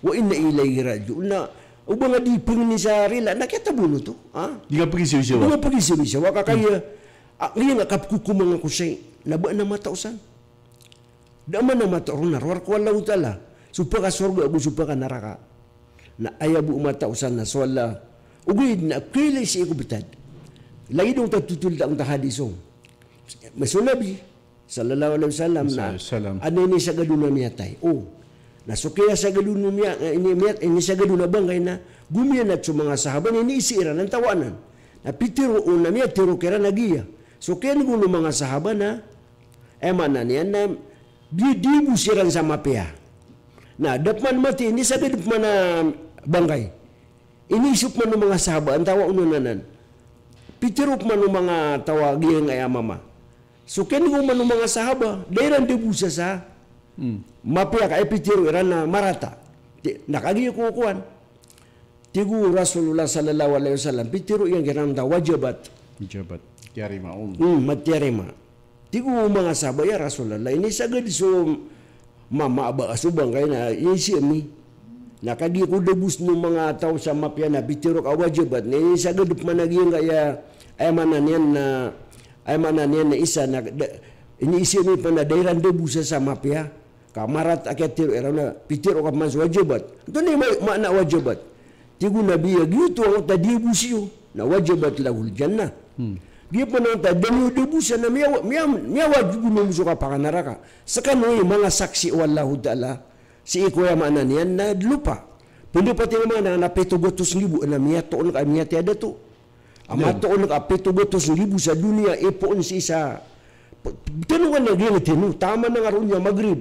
wa inna ilayhi raji'un. Na o ba nga di pengni sa rila na kiyatabono to, ha? Di nga pagisawisawa. Di nga pagisawisawa ka kaya, a, iya nga kapkokoman ako sii. Na ba na matao san. Da man a matao ron na rowar ko Allahu Ta'ala. So pakasorga ago so pakanaraka. Na aya bo matao san na so Allah. Ogaid na kailay sii ko betad. Lagid o tatotol ta o ta hadis o. Maso Nabi sallallahu alaihi wasallam na, sallallahu alaihi wasallam, aden a inisagad on a miyatay. O. Na so kiyasagad on a miya-, eh, ini-, miya-, inisagad on a bangkay na gomiyanat so manga sahaba na iniisi iran a taw anan. Na pitero on a miyatero kiran a giya. So kiyaneg on o manga sahaba na, aya maana niyan na di, di bo siran sa mapiya. Na da pman mati, inisagad pman a bangkay. Iniisi pman o manga sahaba a taw a onon anan. Pitero pman o manga taw a giyangkaya mama. So kiyaneg o manga sahaba, da iran da bo sa sa mapiya ka aya pitero iran na marata. Ti-, na kagiya ko kowan. Tig o Rasulullah sallallahu alaihi wasallam, pitero iyan kiran a wajabat. Wajabat. Tiyarima on. Hmm, matiyarima. Tig o manga sahaba, ya Rasulullah, inisagad so mama a ba ka so bangkay na iniisi ami. Na kagiya ko da bo sn o manga taw sa mapiya na pitero ka wajabat. Na inisagad pman a giyangkaya, aya maana niyan na, aya maana niyan na isa na, da, iniisi ami pman a da iran da bo sa sa mapiya. Ka marata a kiyatero iran na, pitero ka pman so wajabat. Antonaa i ma-, maana wajabat? Tig o Nabi a giyoto angkoto a di bo siyo, na wajabat lahul jannah. Giya pman angkoto a da niyo da bo sa na miya-, miya-, miyawajib on mambo so kapakanaraka. Sekano i manga saksi o Allahu Ta'ala, sii ko aya maana niyan na lopa. Pndapat iyan a maana na pito gatos nggibo na miyatoon ka miyatay a dato. A matoon ka pito gatos nggibo sa doniya, ipoon sii sa, p-, tano ka na giyangkano, taman a nga roo niyan Maghrib.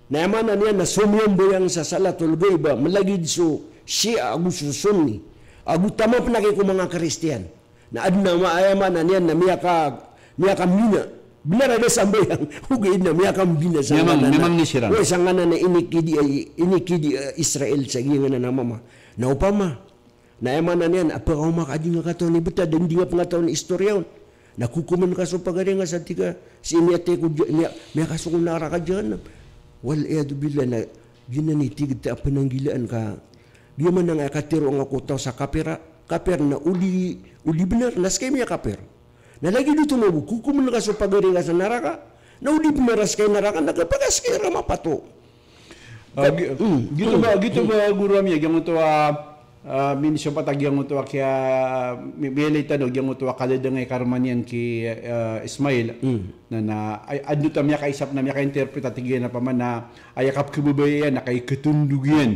Na aya maana niyan na somiyambayang sa salatul ghaib a mlagid so Shia ago so Sunni. Ago taman pn a giya ko manga Kristiyan. Na aden a ma-, aya maana niyan na miyaka-, miyakambina. Bnar a da sambayang, ogaid na miyakambina sa nganan a, miyamangni siran. Oy, sa nganan a inikidi a, inikidi a Israel sa giyangkanan a mama. Na opama, na aya maana niyan, a pakaoma ka a di nga katawan i btad, a di nga pn katawan i istoriya on. Na kokoman ka so pagari nga sa tig ka, sii miyatay ko ja-, miya-, miyakasong ko naraka jahannam. Wal iyadhu billah, na giyanan i tig ta a pnanggilaan ka. Giya man a nga katero nga ko taw sa kapir a, kapir na o di, o di bnar, na ska i miyakapir. Na lagid oto mambo, kokoman ka so pagari nga sa naraka, na o di bnar a ska i naraka, na kapakaski ra mapato. Ah, gi-, giyoto ba, giyoto ba goro ami a giyangkoto a Ah, minisompat a giyangkoto a kiya, mi-, miyailay tano giyangkoto a kadadangay karoma niyan ki, ah, Ismail. Na, na, ay, adn oto a miyakaisa pn a miyaka-interpret a tig iyan a pman na aya kapkhababaya iyan na kay khatondog iyan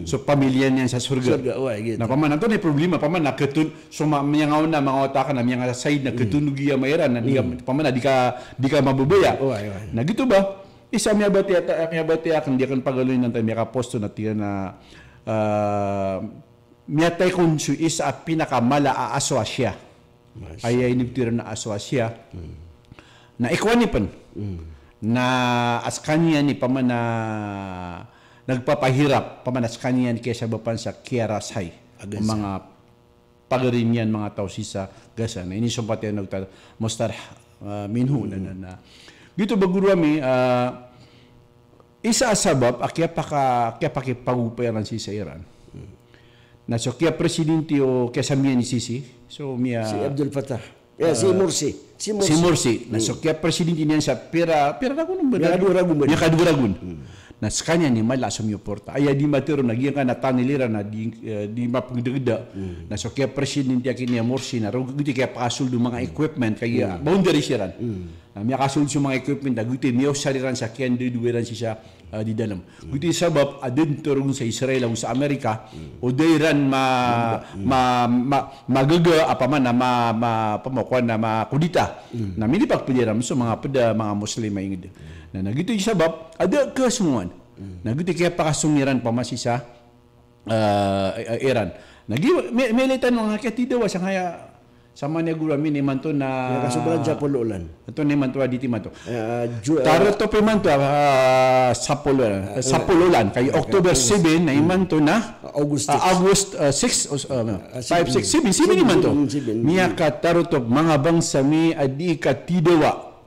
so pamilya niyan sa sorga. Sorga, oway, giyoto. Na pman antonaa i problema, pman na khaton-, so ma-, miyangaona, manga wata akn a miyangaside na khatondog iyan a mairan, na di ka, pman na di ka, di ka mababaya. Oway, oway. Na giyoto ba, isa a miyabatiya ta-, miyabatiya akn, di akn pagaloyn antaa i miyakapost on na tig iyan a, ah, miyatay kon so isa a pinakamala a aso a Shia. Masha Allah. Aya inibtowan a aso a Shia. Na ikowa ni pn. Na a skaniyan i pman na nagpapahirap, pman na skaniyan i kiyasabapan sa kiyarasay o manga pagari niyan, manga taw sii sa Gaza. Na inisompat iyan o Doktor Mustarh, ah, Minho, na, na, na. Giyoto ba guro ami, ah, isa a sabap a kiyapaka-, kiyapakipagopa iran sii sa Iran. Na so kiyapresidente o kiyasamiyan i Sisi, so miya- Si Abdel Fattah. Eh, si Morsi. Si Morsi. Si Morsi. Na so kiyapresidente niyan sa pira, pira ragon ba? Miyakadowa ragon ba? Miyakadowa ragon. Na skaniyan i mala a somiyoport. Aya di matero na giyangkanan a tangil iran na di, eh, di mapngdagda. Na so kiyapresidente aki niyan Morsi na roo giyoto i kiyapakasold o manga equipment, kay, ah, boundaries iran. Na miyakasold so manga equipment, na giyoto i miyaosar iran sa kiyandadowa iran sii sa, ah, di dalm. Giyoto i sabap a da dn torog sa Israel ago sa Amerika o da iran ma-, ma-, ma-, magaga a pman na ma-, ma-, pman kowan na makudita. Na minipagpd iran so manga pd a manga Muslim a ingd. Na, na giyoto i sabap a da khasongowan. Na giyoto i kiyapakasong iran pman sii sa ah, eh, eh, Iran. Na gi-, mi-, miyailay tano a kiyatidawa sangkaya, sa manga guro ami, na imanto na, miyakasobra sa polo olan. Antonaa imanto a date imanto? Eh, ah, Ju-, ah, tarotop imanto, ah, sapolo olan. Ah, sapolo olan. Kay October seven na imanto na, August, ah, six. August, ah, six, os-, ah, five, six, seven, seven imanto. Seven, seven. Miyakatarotop, manga bangsa mi a dii katidawa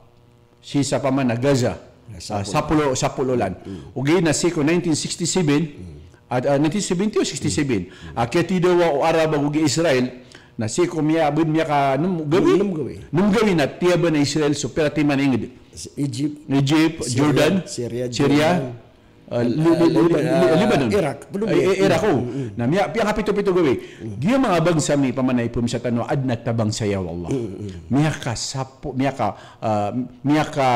sii sa pman a Gaza. Ah, sapolo, sapolo olan. Ogaid na sii ko nineteen sixty-seven, ah, nineteen seventy o sixty-seven. Ah, kiyatidawa o Arab ago Israel, na sii ko miya-, bn miyaka nem gawii? Nem gawii. Nem gawii na tiyaban a Israel so pira timan a ingd? Egypt, Egypt, Jordan, Syria, Jordan. Ah, Li-, Li-, Li-, Liban-, Li-, ah, Lebanon. Iraq. Eh, eh, Iraq, o. Na miya-, piyakapito-pito gawii. Giya manga bangsa mi pman a ipmsa tano a adn a tabang saya, wallah. Miyakasapo-, miyaka, ah, miyaka,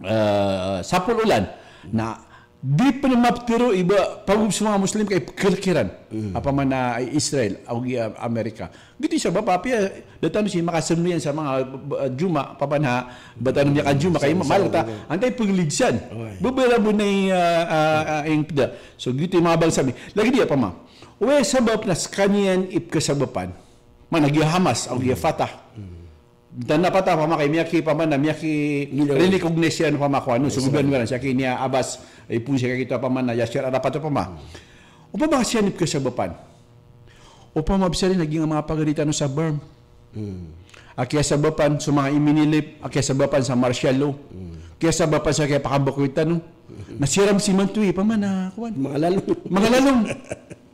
ah, sapolo olan. Na di pn maptero i ba pagop so manga Muslim ka ipkhalk iran a pman a Israel ago giya Amerika. Giyoto i sabap a apiya da tano sii makasambayang sa manga, ah, Juma, pman a ba tano miyaka-Juma, kay mala ta antaa i pnglidsan. Ba bala bo na i, ah, ah, ah, ingd pd. So giyoto i manga bangsa mi. Lagid iyan pman, oway, sabap na skaniyan i pkhasabapan. Mana giya Hamas ago giya Fatah. Tano a Fatah pman kay miyaki-, pman na miyaki-recognize iyan pman ko ano, so gobyerno iran, sii ki niya Abbas, ipoon sii ki, kita, pman na Yasser Arafat pman. Opama ka skaniyan i pkhasabapan. Opama bs a giya manga pagari tano sa BARMM a kiyasabapan so manga Minilip, a kiyasabapan sa martial law, kiyasabapan sa kiyapakabakoi tano. Na siran sii imanto i pman na kowan. Manga lalong. Manga lalong.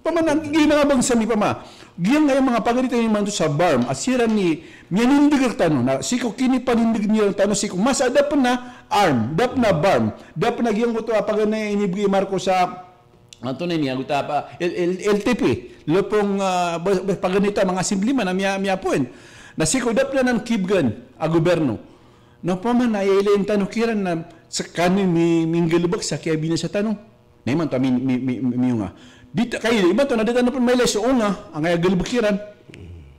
Pman na giya manga bangsa mi pman. Giyangkaya manga pagari tano imanto sa BARMM a siran i miyanindg rktano. Na sii ko kinipanindg iran rktano sii ko masa a da pn a arm, da pn a BARMM, da pn a giyangkoto a paganay a inibgay i Marcos a antonaa ini, anggota apa, L-, L-, L T P, lopong, ah, ba-, ba-, paganay ta manga assemblyman a miya-, miya-appoint. Na sii ko da pn anan kibgan a gobyerno. Na opama na aya ilayn tano kiran na skaniyan mi-, minggalbk sa kiyabinasa tano. Na imanto a mi-, mi-, mi-, mi-, miyonga. Di ta-, kay imanto na di tano pn mailay so onga, angkaya galbk iran.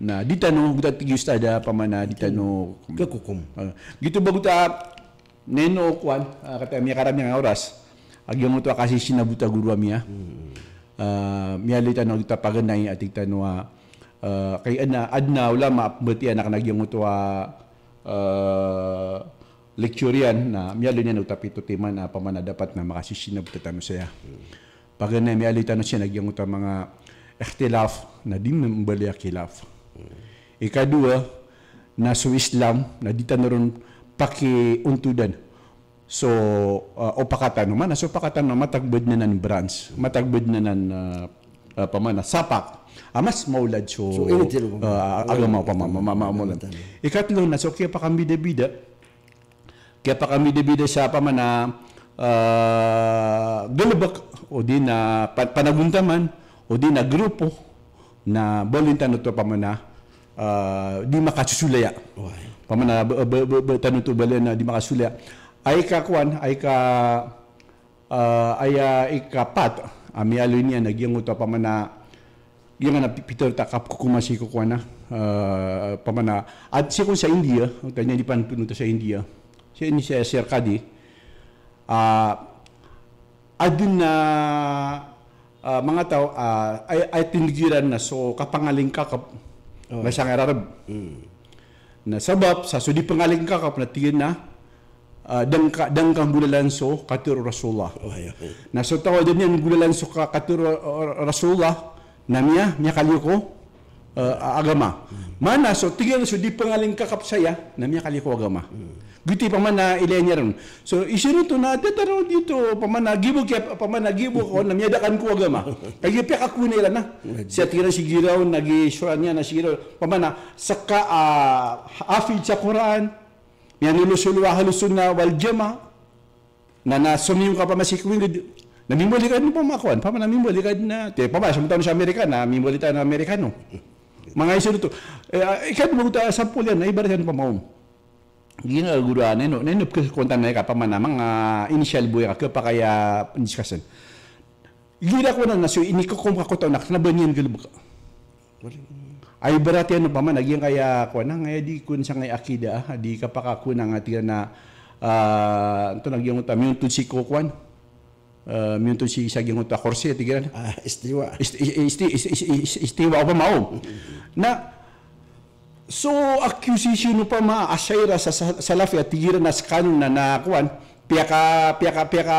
Na di tano, gota tig i ustad a pman na di tano khakokom. Ah, giyoto ba gota Neno o kowan, ah, katii a miyakarami a oras. A giyangkoto a kasisinabotan guro ami a. Ah, miyailay tano a gita paganay a tig tano a, ah, kay adn a, adn a ulama a pmbatiya na kna giyangkoto a, ah, lecture iyan na miyailay niyan o gita pito timan a pman a dapat na makasisinabot tano saya. Paganay a miyailay tano siyan a giyangkoto a manga ikhtilaf na di mbaloy a khilaf. Ikadowa, na so Islam na di tano ron pakiuntodan so, ah, opakatan, mana so opakatan na matag badn anan branch, matag badn anan, ah, ah, pman a sapak a mas maolad so, ah, agama, pman, ma-, ma-, maolad. Ikatlo na so kiyapakambidabida, kiyapakambidabida sa pman a, ah, galbk, odi na pa-, panagontaman, odi na grupo, na baloyin tano oto pamana, ah, di makasosolaya. Wai. Pamana ba, ba, ba, ba tano oto baloyin na di makasosolaya. Aya ikakowan, aya ika, ah, aya ikapat a miyaaloy niyan na giyangkoto pamana, giyangkanan a pi-, pitharo ta kapkokoma sii ko kowan a, ah, pamana, at sii ko sa India, o tanya di pan puno ta sa India. Sii ni sa Sir Kadi, ah, adn a, ah, manga taw, ah, ay, ay tindigiran na so kapangalingkakap, oh, na sangkai rarab. Hmm. Na sabap sa so di pangalingkakap na tig iran na, ah, da ngka, da ngka nggolalan so katharo o Rasulullah. Oh, iya. Na so taw a da niyan nggolalan so ka-, katharo o, o Rasulullah, na miya, miyakaliyo ko, eh, a-, agama. Hmm. Mana so, tig iyan so di pangalingkakap saya, na miyakaliyo ko agama. Hmm. Giyoto i pamana ilaya niyan ron. So, isir oto na, da tano di oto, pamana gibo kiya, pamana gibo ko, na miyadakan ko agama. Kagiya piyakakowa iran na. Wajib. Siya tig iran si giraw, na gisoran iyan na si giraw. Pamana, seka a, hafidh sa Quran, miyanolosolo a Ahlus Sunnah wal Jamaah, na, na somiyong ka pama sii ko ingd. Na mimbalik ka dn pama kowan, pamana mimbalik ka dn na. Te, pama, somiyong tano sa Amerika, na mimbalik tano Amerikano. Manga isir oto. Eh, ah, ika dn ba oto a sampol iyan, na ibarat iyan pama om. Giyangkai a goro a, na ino, na ino pkhakontan iyan ka pamana, manga initial bo iyan ka, khapakay a discussion. Igira kowan na so inikokom ka ko taw na kna ba niyan galbk. Ay, ibarat iyan opama na giyangkaya kowan na, aya di kowan sangkai akida, ah, di kapakakowan a tig iran na, ah, antonaa giyangkoto a miyontod sii ko kowan. Ah, miyontod sii sa giyangkoto a kursi, tig iran. Ah, istiwa. Ist-, ist-, ist-, ist-, ist-, ist-, istiwa opama, o. Na, so accusation opama, Asha'irah sa, sa, Salafi, a tig iran na skano na, na kowan, piyaka, piyaka, piyaka,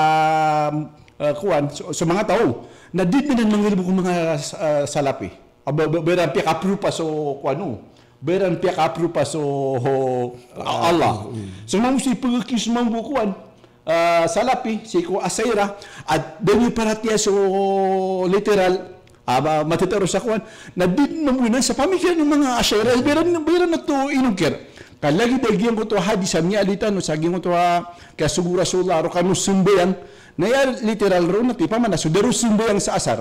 ah, kowan, so, so manga taw na di dn iran manggalbk o manga, ah, Salafi. A, ba, ba, ba iran piyaka-approve a so kowan o. Ba iran piyaka-approve a so, ho, a, Allah. Mm. So mambo so ipag-accuse mambo o kowan, ah, Salafi, sii ko Asha'irah, a da niyan paratiyaya so literal, a, ba, matataros a kowan, na di dn mambo inan sa pamikiran o manga Asha'irah, ba iran, ba iran oto inongkir. Ka lagid a giyangkoto a hadis a miyaaloy tano sa giyangkoto a kiyasogo o Rasulullah roo kano sambayang, na aya literal roo na tig iyan pamana so da roo sambayang sa asar.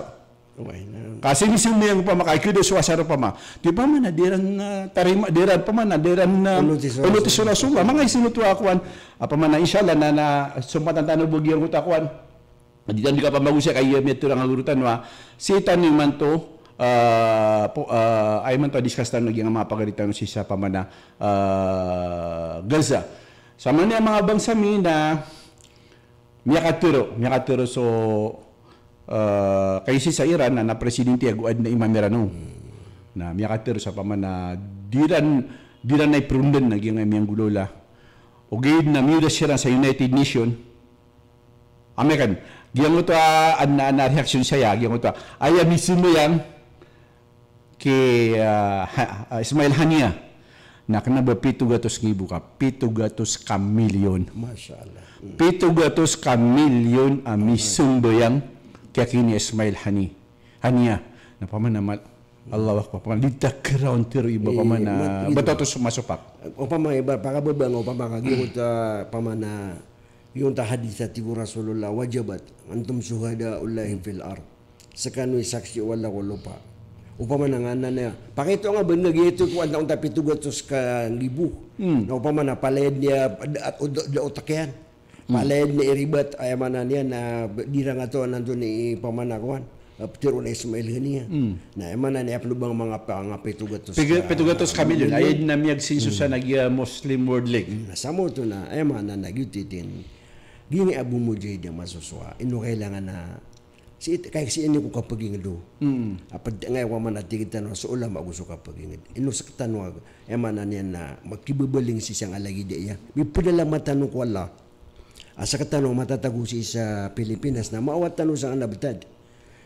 Oway, na. Ka sii niyan sambayang opama, ka ikada so asar opama. Tig iyan pamana, di iran, ah, tarima, di iran pamana, di iran, ah, onoti so Rasulullah. Manga isir oto a kowan, a pamana, insha Allah, na, na, sompatan tano bo giyangkoto a kowan. Di tano di kapamagosay ka aya miyatharo a goro tano a, sii tano imanto, ah, po, ah, aya imanto a discuss tano giyangkai a manga pagari tano sii sa pamana, ah, Gaza. Sa manga, manga bangsa mi na, miyakatharo, miyakatharo so, eh, kaisa sa Iran na, na presidente ago adn a imam iran o. Hmm. Na miyakatharo sa pamana di iran, di iran na iprondn na giyangkai a miyanggolawla. Ogaid na miyoda siran sa United Nation. Amay kan, giyangkoto a, adn a, adn a reaction saya, giyangkoto a, aya misambayang, ki, ah, ha-, ah, Ismail Haniyeh. Na kna ba pito gatos nggibo ka, pito gatos ka milyon. Masha Allah. Hmm. Pito gatos ka milyon a misambayang ki Ismail Hani-, Haniyeh. Na pamana mal-, Allahu Akbar. Pamana di ta kharoon tharo iba, eh, pamana, mat-, batoto so masopak. Opama iba, pakababang, opama ka, giyangkoto, pamana, giyangkoto a hadis a tig o Rasulullah, "Wajabat, antum shuhada'ullahi fil ard." Skano i saksi o Allah ko lopa. Opama na nganan iyan. Pakito nga ba nga giyoto ko antaa onta pito gatos ka nggibo. Hmm. Na opama na palaya niyan, da, da, da otak iyan. Hmm. Palaya niyan i ribat, aya maana niyan na, di iran ngatoon antonaa i pamana kowan. Ah, pitharo na Ismail Haniyeh. Hmm. Na aya maana niyan, pn o ba nga manga pa, nga pito gatos ka, pito gatos ka milyon. Milyon. Aya dn a miyagsinso sa, hmm, na giya Muslim World League. Hmm, na samoto na, aya maana na giyoto i tig iyan. Giya Abu Mujahid a masosowa, ino kailangan a, sii, kay sii ini ko kapagingd o. Mm. A pd nga aya ko maana tig tano so ulama ago so kapagingd. Ino sktano a, aya maana niyan na, makibabaling sii sangkai a lagid aya. Mipdalam tano ko Allah. A sktano matatago sii sa Pilipinas na maawat tano sangkai a btad.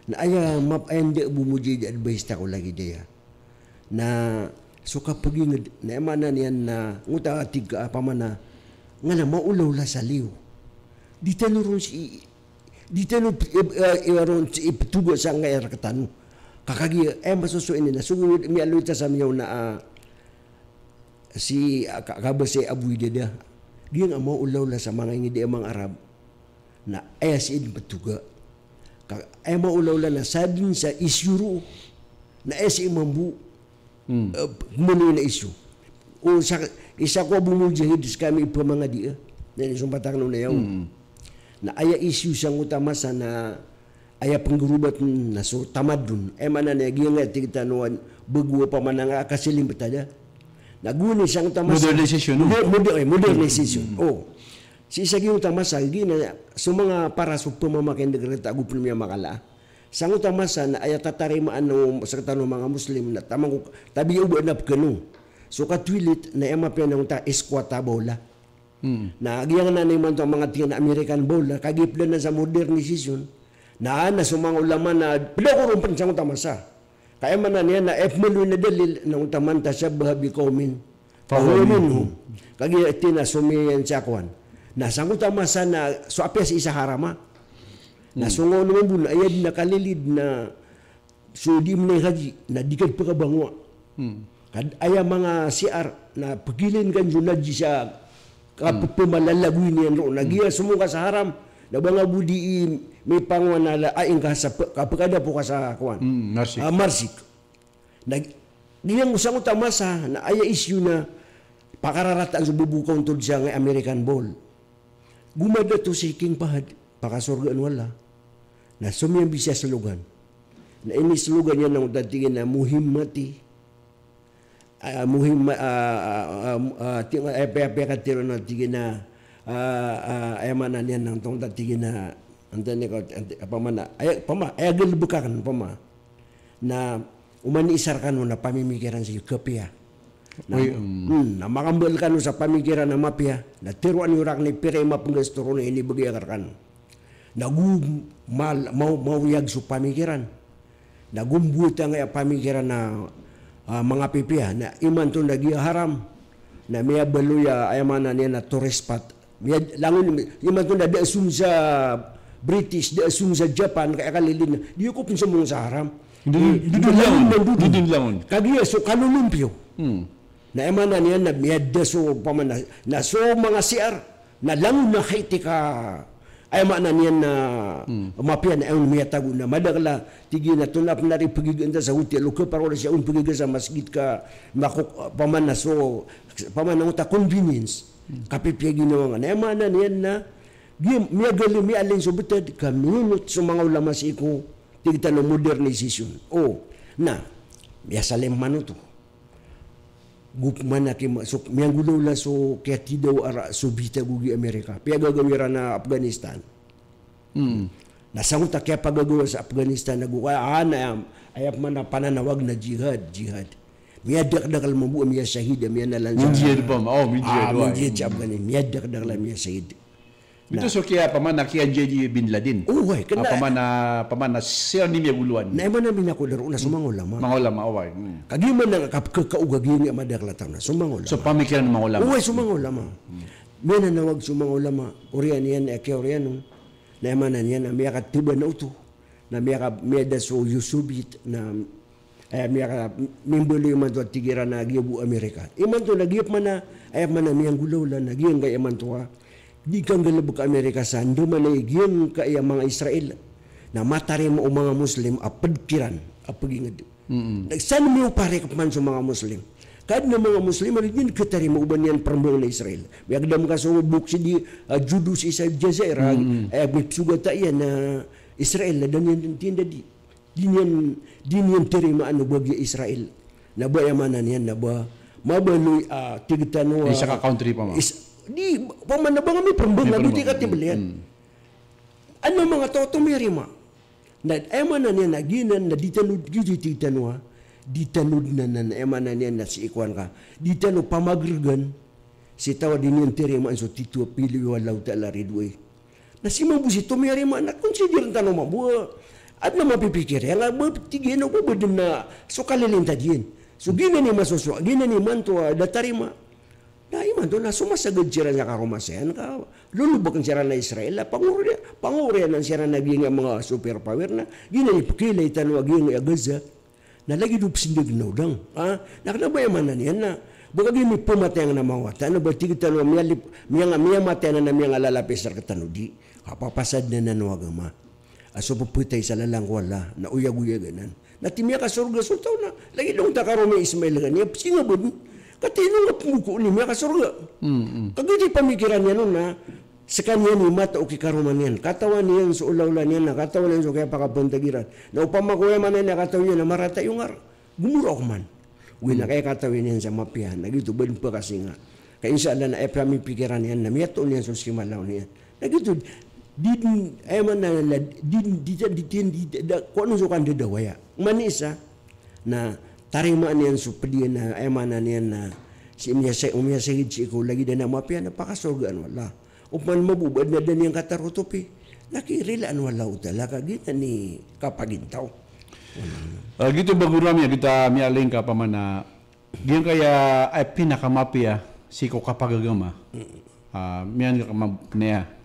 Na aya map-, aya nda Abu Mujahid a advice ta ko lagid aya. Na so kapagingd, na aya maana niyan na, ngoto a tig ka, pamana, nga na maolaola sa liyo. Di tano ron sii, di tano, eh, eh, ron sii ptoga sangkai a rk tano. Ka kagiya, eh, masosowa ini na, so miyaaloy ta sa miyaona, ah, si, ah, ka-, kabasa i Abu Idada. Giyangkai a maolaola sa manga ingd a manga Arab. Na aya sii dn ptoga. Ka, aya maolaola na sadn sa issue roo. Na aya sii mambo, hmm, eh, pemanoy na issue. O sa, isa ko bo mujahid sekami ipemangadi, eh. Na inisompatan o na yaw. Hmm. Na aya issue sangkoto a masa na aya penggerobat na so tamadun. Aya maana niyan giyangkai tig tano a bego a pamanang a kasilimbet a da. Na gowani sangkoto a masa. Modernization, no? Mo-, moder-, eh, modernization. Hmm. O. Sii sa giyangkoto a masa, gina, so manga para so pemamakindegreta ago pen miyamakala. Sangkoto a masa na aya tatarimaan o sektano manga Muslim na taman ko tabiya o ba na pekeno. So katoilet na aya mapiya na onta eskwata bola. Hmm. Na giyangkanan imanto a manga tig iyan a American bola, kagiya ped anan sa modernisasyon. Na, na so manga ulama na ped ako ron pen sangkoto a masa. Ka aya maana niyan na aya pemaloy na dalil na onta man tashabbaha biqawmin fahuwa minhum. Kagiya tig iyan a so miyan sa kowan. Na sangkoto a masa na so apiya sii sa haram a. Na so ngaw na mambo na aya di na kalilid na so di menay haji na di ka di pekabangowa. Hmm. Kad aya manga siar na pekilen kan so najis a kapepemalalagoy niyan ron. Na giya somo ka sa haram. Na ba nga bo di i mipangowa na la, ain ka sa pe-, kapekadapo ka sa kowan. Hmm, marsik. Ah, marsik. Na giyangkoto sangkoto a masa, na aya issue na pakararataan so bebo kauntod sangkai American ball. Gomadato si King Fahd, pakasorgaan o Allah. Na somiyambisiya slogan. Na inislogan iyan na onta tig iyan a muhimmati. Ah, muhimma-, ah, ah, ah, ah, ti-, eh, pe-, pe-, katero na tig iyan a, ah, ah, aya maana niyan na onta tig iyan a, onta ni ka, onta, opama na, aya, opama, aya galebek aken, opama. Na oman i isa rekano na pamimikiran sii ko kapiya. Na, oy, mm, hmm, na makambal kano sa pamikiran a mapiya, na teroa niyo raken i pira i mapenggasto ron a inibegay aken rekano. Na go mal-, maw-, mawyag so pamikiran. Na go mbowat angkaya pamikiran a, ah, mangapipiya. Na imanto na giya haram. Na miyabaloy a, aya maana niyan na tourist spot. Miyad-, langon, imanto na da a song sa British, da a song sa Japan, kaya kalilid na. Di ko pen somong sa haram. Di, eh, di, di langon, langon. Di, di langon. Kagiya so kalolompiyo. Hmm. Na aya maana niyan na miyada so, opama na, na so manga siar, na langon na haiti ka, aya maana niyan na, hmm, mapiya na aya on miyatago na madakel a, tig iyan a tonaa pen ari pegigaan ta sa hotel o kepar o da siya on pegiga sa masgit ka, makok-, opama na so, opama na onta convenience. Kapipiya ginawa nga. Na aya maana niyan na, giya miyagalim, miyalin so betad, ka minonot so manga ulama sii ko, tig tano modernisasyon. O, na, miyasalim manoto. Go pman a kima-, so, miyanggolawla so kiyatidawa a ra-, Soviet ago gi Amerika. Piyagagaw iran a Afghanistan. Hmm. Na sangkoto a kiyapagagawa sa Afghanistan ago, a, a, na, aya pman a pananawag na jihad, jihad. Miyadakdakel mambo a miyasahid, a miyanalan sa. Minjihad pman, o, minjihad, ah, wa, minjihad sa, hmm, Afghanistan. Miyadakdakel a miyasahid. Ito so kiya pamana kiya J Bin Laden. Oway, kena. Ah, pamana, pamana siya ni miyagoloan. Na aya maana minako daro na so manga ulama. Manga ulama, oway. Hmm. Kagiya man na kapkakaoga giya miyamadakel a taw na so manga ulama. So pamikiran o manga ulama. Oway, so manga ulama. Hmm. Miyananawag so manga ulama. Oriyan iyan, eh, kiya oriyan on. Na aya maana niyan na miyakateba na oto. Na miyaka-, miyada so Soviet na aya miyaka-, mimbaloy imanto a tig iran a giya bo Amerika. Imanto na giya pman a, aya pman a miyanggolawla na giyangkaya imanto a di kanggalebek a Amerika sa andamanaya giyangkaya manga Israel. Na matarima o manga Muslim a ped kiran a peginged. Mm-mm. Na san miyoparik pman so manga Muslim. Ka aden a manga Muslim a di niyan ketarima o ba niyan perembang na Israel. Miyagedam ka so bok sii di, ah, Judo sii sa Jazair, ah, mm-mm, eh, mipsogata iyan a Israel, na da niyan tindadi. Di niyan, di niyan tarimaan o ba giya Israel. Na ba aya maana niyan na ba mabaloy, ah, tig tano, ah, isa ka country pama. Is-, di, pama na ba nga miperembang, miperembang, ago di katimbel iyan. Hmm. Ano manga taw a tomiyarima. Na aya maana niyan na giyanan na di tano, giyoto i tig tano, ah, di tano den anan, aya maana niyan na sii kowan ka. Di tano pamageregan si taw a di niyan tarimaan so titho a piliyo o Allahu Ta'ala a ridoay. Na sii mambo sii tomiyarima na consider tano mambo a aden a mapipikir iyan a ba tig iyan o ba baden na so kalilintad iyan. So giyanan i masosowa, giyanan imanto a da tarima. Na imanto na somasagad siran sa karoma siran ka lolobeken siran a Israel a pangori-, pangorianan siran a giyangkaya manga superpower na giyanan i pekiilay tano a giyangkaya Gaza. Na lagid o pesendeg na odang. Ah, na kena ba aya maana niyan na ba kagiya mipematayan a manga wata na ba tig tano a miyalip-, miyanga-, miyamatayan a miyangalalapis rektano di. Kapapasaden anan o agama. A so pepetay sa lalan ko Allah na oyagoyag anan. Na tig iyan a miyakasorga so taw na, lagid o karoma i Ismail ka niyan, psinga bn. Katii ino nga pmboko ini miyakasorga. Kagiya di pamikiran iyan on na, skaniyan i mata o kikaroma niyan. Katawan iyan so olaola niyan na, katawan iyan so kiyapakapantag iran. Na opama ko aya maana niyan a katawan iyan na marata iyo ngar. Gomora ako man. Oway na kaya katawan iyan sa mapiya. Na giyoto bn pkasinga. Ka insha Allah na aya pamipikiran iyan na miyatoon iyan so simalaw niyan. Na giyoto, di, di, aya maana na, di, di, di, di, di, di, da, ko ano so kandadawaya. Mani isa, na tarimaan iyan so pd iyan na, aya maana niyan na, si miyasa-, o miyasahid sii ko lagid anan a mapiya na pakasorgaan o Allah. Opama mambo ba adn a da niyan katarotop i, na kirilaan o Allahu Ta'ala ka giyanan i kapagintaw. Ah, giyoto ba goro ami, a giyoto a miyaling ka pamana, giyangkaya, eh, pinakamapiya sii ko kapagagama. Ah, miyan ka ma-, niya.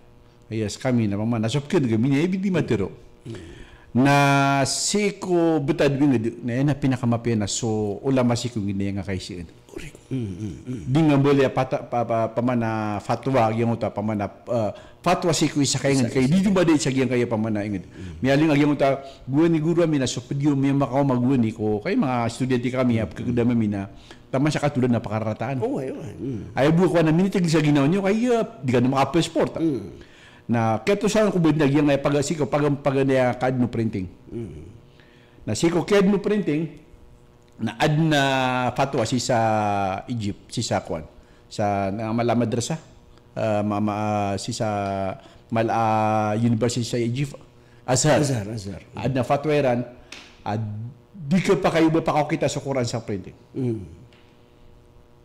Aya skami na pamana, so pkd kami niya, ibidi matero. Na sii ko btad bingd, na aya na pinakamapiya na so ulama sii ko ingd a aya ngka kaisiin. Korek. Di nga mbala a pata-, pa-, pa-, pamana fatwa, giyangkoto a pamana, eh, fatwa sii ko isa ka ingd, kay di dumadait sa giyangkaya pamana ingd. Miyaling a giyangkoto a gowani goro ami na so pd iyo miyamakaoma gowani ko, kay manga estudyante kami a pkagdam ami na, taman sa katolad na pakararataan. Oway, oway. Aya bo ako na minitig sa ginawa niyo, kay, eh, di ka na makapasport. Na kiyatosan ko bd na giyangkaya paga-, sii ko paga-, paganay a kaadn o printing. Na sii ko kiyaadn o printing, na adn a fatwa sii sa Egypt, sii sa kowan. Sa, na, mala a madrasa, ah, ma-, ma-, ah, sii sa mala a university sa Egypt, Azhar. Azhar, Azhar. Adn a fatwa iran, a di kapakay o ba pakaokita so Quran sa printing.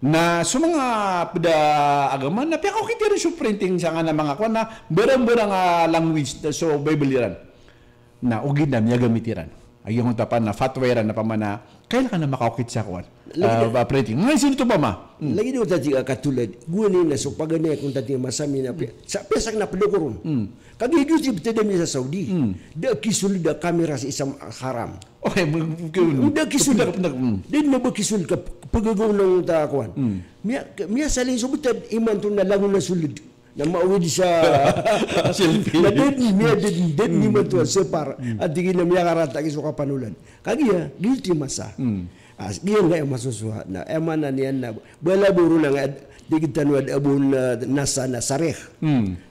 Na so manga pd a agama na piyakaokit iran so printing sangkanan a manga kowan na mbarangbarang a language na so Bible iran. Na ogaid na miyagamit iran. A giyangkoto a pamana fatwa iran a pamana, kailangan na makaokit sa kowan. Lagid a, ah, ba printing. Manga isosoat oto pama. Lagid o tati a katolad. Gowani na so paganay a kon tati a masa ami na pi-, sa piyasak na pd o koron. Kagiya giyoto i btad ami sa Saudi. Da a kisold a kamera sii sa Haram. Okay, mag-, mag-, da a kisold. Pndak, pndak, mm. Da dn a ba kisold ka p-, pagagaw na onta kowan. Miya-, miyasaling so btad, imanto na langon a sold. Na maawid sa selfie. Na da dn, miya da dn, da dn imanto a separ. A tig iyan a miyakarata ki so kapanolan. Kagiya, giyoto i masa. A, giyangkaya masosowa. Na, aya maana niyan na, bala bo ron a nga, tig tano a da a bo na, nasa na sarih.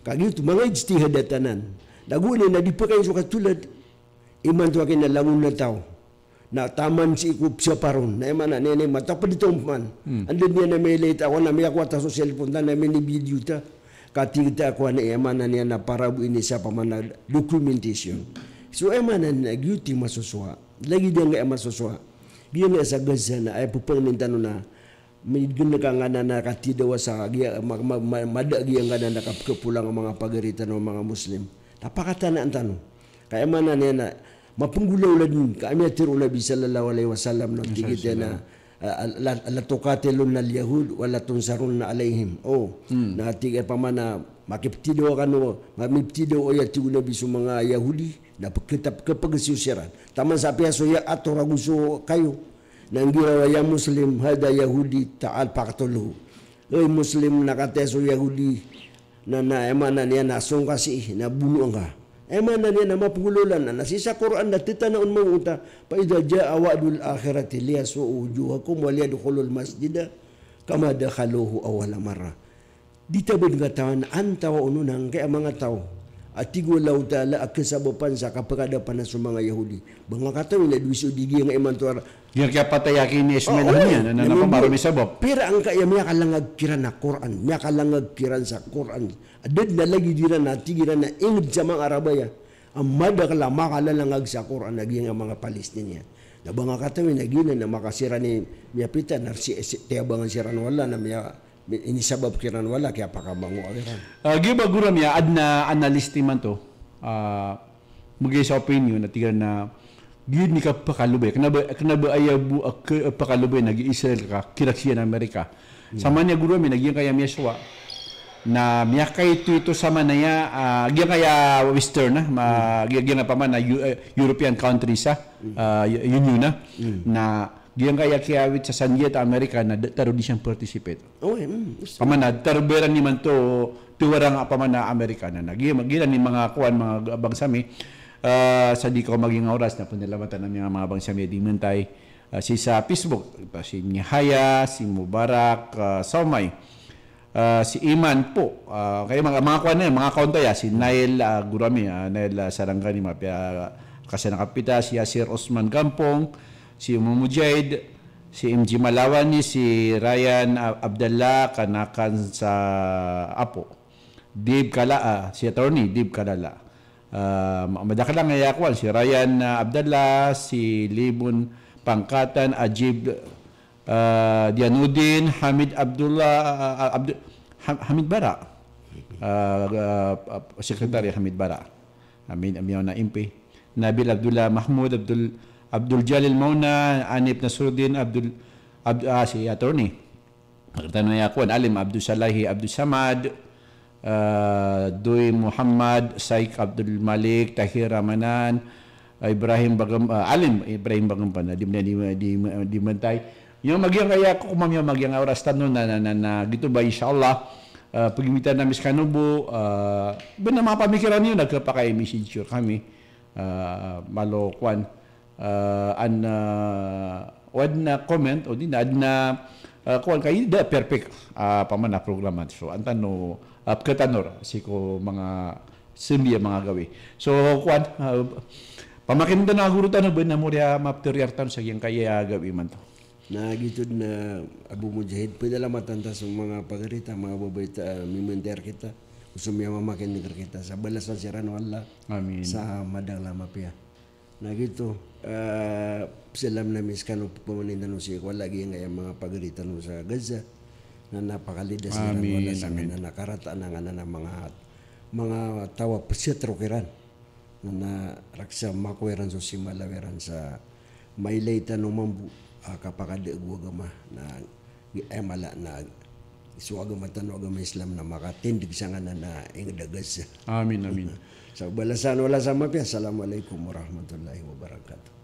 Kagiya oto, manga ijtihadat anan. Na gowani na di pakain so katolad. Imanto a kna langon a taw. Na taman sii ko psapar on. Na aya maana niyan na matapd taw man. Anda niyan na mailay ta kowan na miyakowa ta so cellphone ta na mini-video ta. Katig ta kowan na aya maana niyan na para bo ini sa pamana documentation. So aya maana niyan na giyoto i masosowa. Lagid angkaya masosowa. Giyangkaya sa Gaza na aya ppangnin tano na Mignk angkanan a katidawa sa giya, ma-, ma-, ma-, mada giyangkanan a kapkhapolang a manga pagari tano a manga Muslim. Na pakatanaan tano. Ka aya maana niyan na mapnggolawla dn, ka aya miyatharo o Nabi sallallahu alaihi wasallam na tig iyan a, a, a, la, latuqatilunna al-yahud wa latunsarunna alaihim. O, na tig iyan pamana, makiptidawa kano, ma-, miptidawa oya tig o Nabi so manga Yahudi, na pkhata-, pkhapagasiyo siran. Taman sa apiya so ya ato rago so kayo. Na nggiraw a ya Muslim, hadha Yahudi, ta'al faqtulhu. Oy Muslim, na kataya so Yahudi, na, na, aya maana niyan na song ka sii, na bonoa ngka. Aya maana niyan na mapnggolawla anan, na sii sa Qur'an na titanaon mambo ta, fa idha jaa wa'dul akhirati liyasu'u wujuhakum wa liyadkhulul masjida kama dakhaluhu awwala marrah. Di ta bn katawan, antawaa on angkaya manga taw a tig o Allahu Ta'ala a kasabapan sa kapakadapan a so manga Yahudi. Ba nga katawi na dowa so di giyangkaya imanto a ra- Giyangkaya patay a kini Ismail a niyan, na, na, na pamaro misabap. Pira angkaya miyakalangag kiran a Qur'an, miyakalangag kiran sa Qur'an. Da dn a lagid iran a tig iran a ingd sa manga Arab aya a madakl a makalalangag sa Qur'an a giyangkaya manga Palestinian. Na ba nga katawi na giyanan na makasiran i miyapita na si, si, tiyabangan siran o Allah na miya Inisabap kiran o Allah, kiyapakabangowa kiran. Ah, giya ba goro ami a adn a analyst imanto, ah, mbgay sa opinion a tig iran na giya dn i kapakalobay. Kna ba, kna ba aya bo a k-, a pakalobay na giya Israel ka kirakhiyan a Amerika. Samaniya goro ami na giyangkaya miyasowa na miyakaito-ito samaniya, ah, giyangkaya Western, ah, ma-, giya, giyangkaya pamana Eu-, eh, European countries, ah, ah, Union, ah, na giyangkaya kiyaawit sa sanjata a Amerika na da taro di siyan participate. Pamana, taro ba iran imanto, tawara nga pamana Amerika na, na giya, giya i manga kowan, manga bangsa mi, Ah, sa di ko maging oras na panalamatan ami a manga bangsa mi a di mentay. Ah, si sa Facebook, si Nihaya, si Mubarak, ah, Saumay. Ah, si Iman po. Ah, kaya manga, manga kuwan na, manga account aya, si Nail, ah, guro ami, ah, Nail, ah, Sarangani, mapiya, ah, kasanakapita, si Yasir Osman Gampong, si Umar Mujahid, si M G Malawani, si Ryan, ah, Abdallah, Kanakan sa Apo. Dave Kala, ah, si Attorney Dave Kalala. Ah, ma-, madakl angkaya kuwan, si Ryan, ah, Abdallah, si Libon Pangkatan, Ajib, ah, Dianuddin, Hamid Abdullah, ah, ah, Abdu-, Ham-, Hamid Bara. Ah, ah, ah, Secretary Hamid Bara. Amin, amin na M P. Nabil Abdullah Mahmud, Abdul, Abdul Jalil Mauna, Anip Nasruddin, Abdul, Abd-, ah, si Attorney. Pagkatano aya kuwan, Alim Abdul Salahi, Abdul Samad, ah, Dui Muhammad, Saik Abdul Malik, Tahir Ramanan, ah, Ibrahim Bagam-, ah, Alim Ibrahim Bagampan, ah, di, di, di, di mentay. Miyamagiyang aya ko, miyamagiyang a oras tano na, na, na, na, giyoto ba, insha Allah, ah, pagimitan ami skano bo, ah, ba na manga pamikiran iyo na kapakay-message iyo rkami, ah, malo kuwan, ah, an, ah, o adn a comment, o di na adn a, ah, kuwan, kay da perfect, ah, pamana program an. So, an tano, ah, pkhatanor sii ko manga sambi a manga gawii. So, kuwan, ah, pamakin'g tano a guro tano, ba na mori a maptharo iyan rktano sa giyangkaya a gawii imanto. Na giyoto dn a Abu Mujahid, pdalamatan ta so manga pagari ta, manga babay ta, ah, mimentay rkita, o so miyamamakin'g rkita, sa balasan siran o Allah. Amin. Sa madakl a mapiya. Na giyoto, ah, pzalamn ami skano, pphamanin tano sii ko Allah giyangkaya manga pagari tano sa Gaza. Na, na pakalidas iran o Allah sa, amin, na, na karataan angkanan a manga, manga taw a pzatro kiran. Na, na raksa makowa iran so simalaw iran sa mailay tano mambo a kapakadaag o agama. Na, aya mala na so agama tano, agama Islam, na makatindg sangkanan a ingd a Gaza. Amin, amin. Sa balasan o Allah sa mapiya. Assalamu alaikum warahmatullahi wabarakatuh.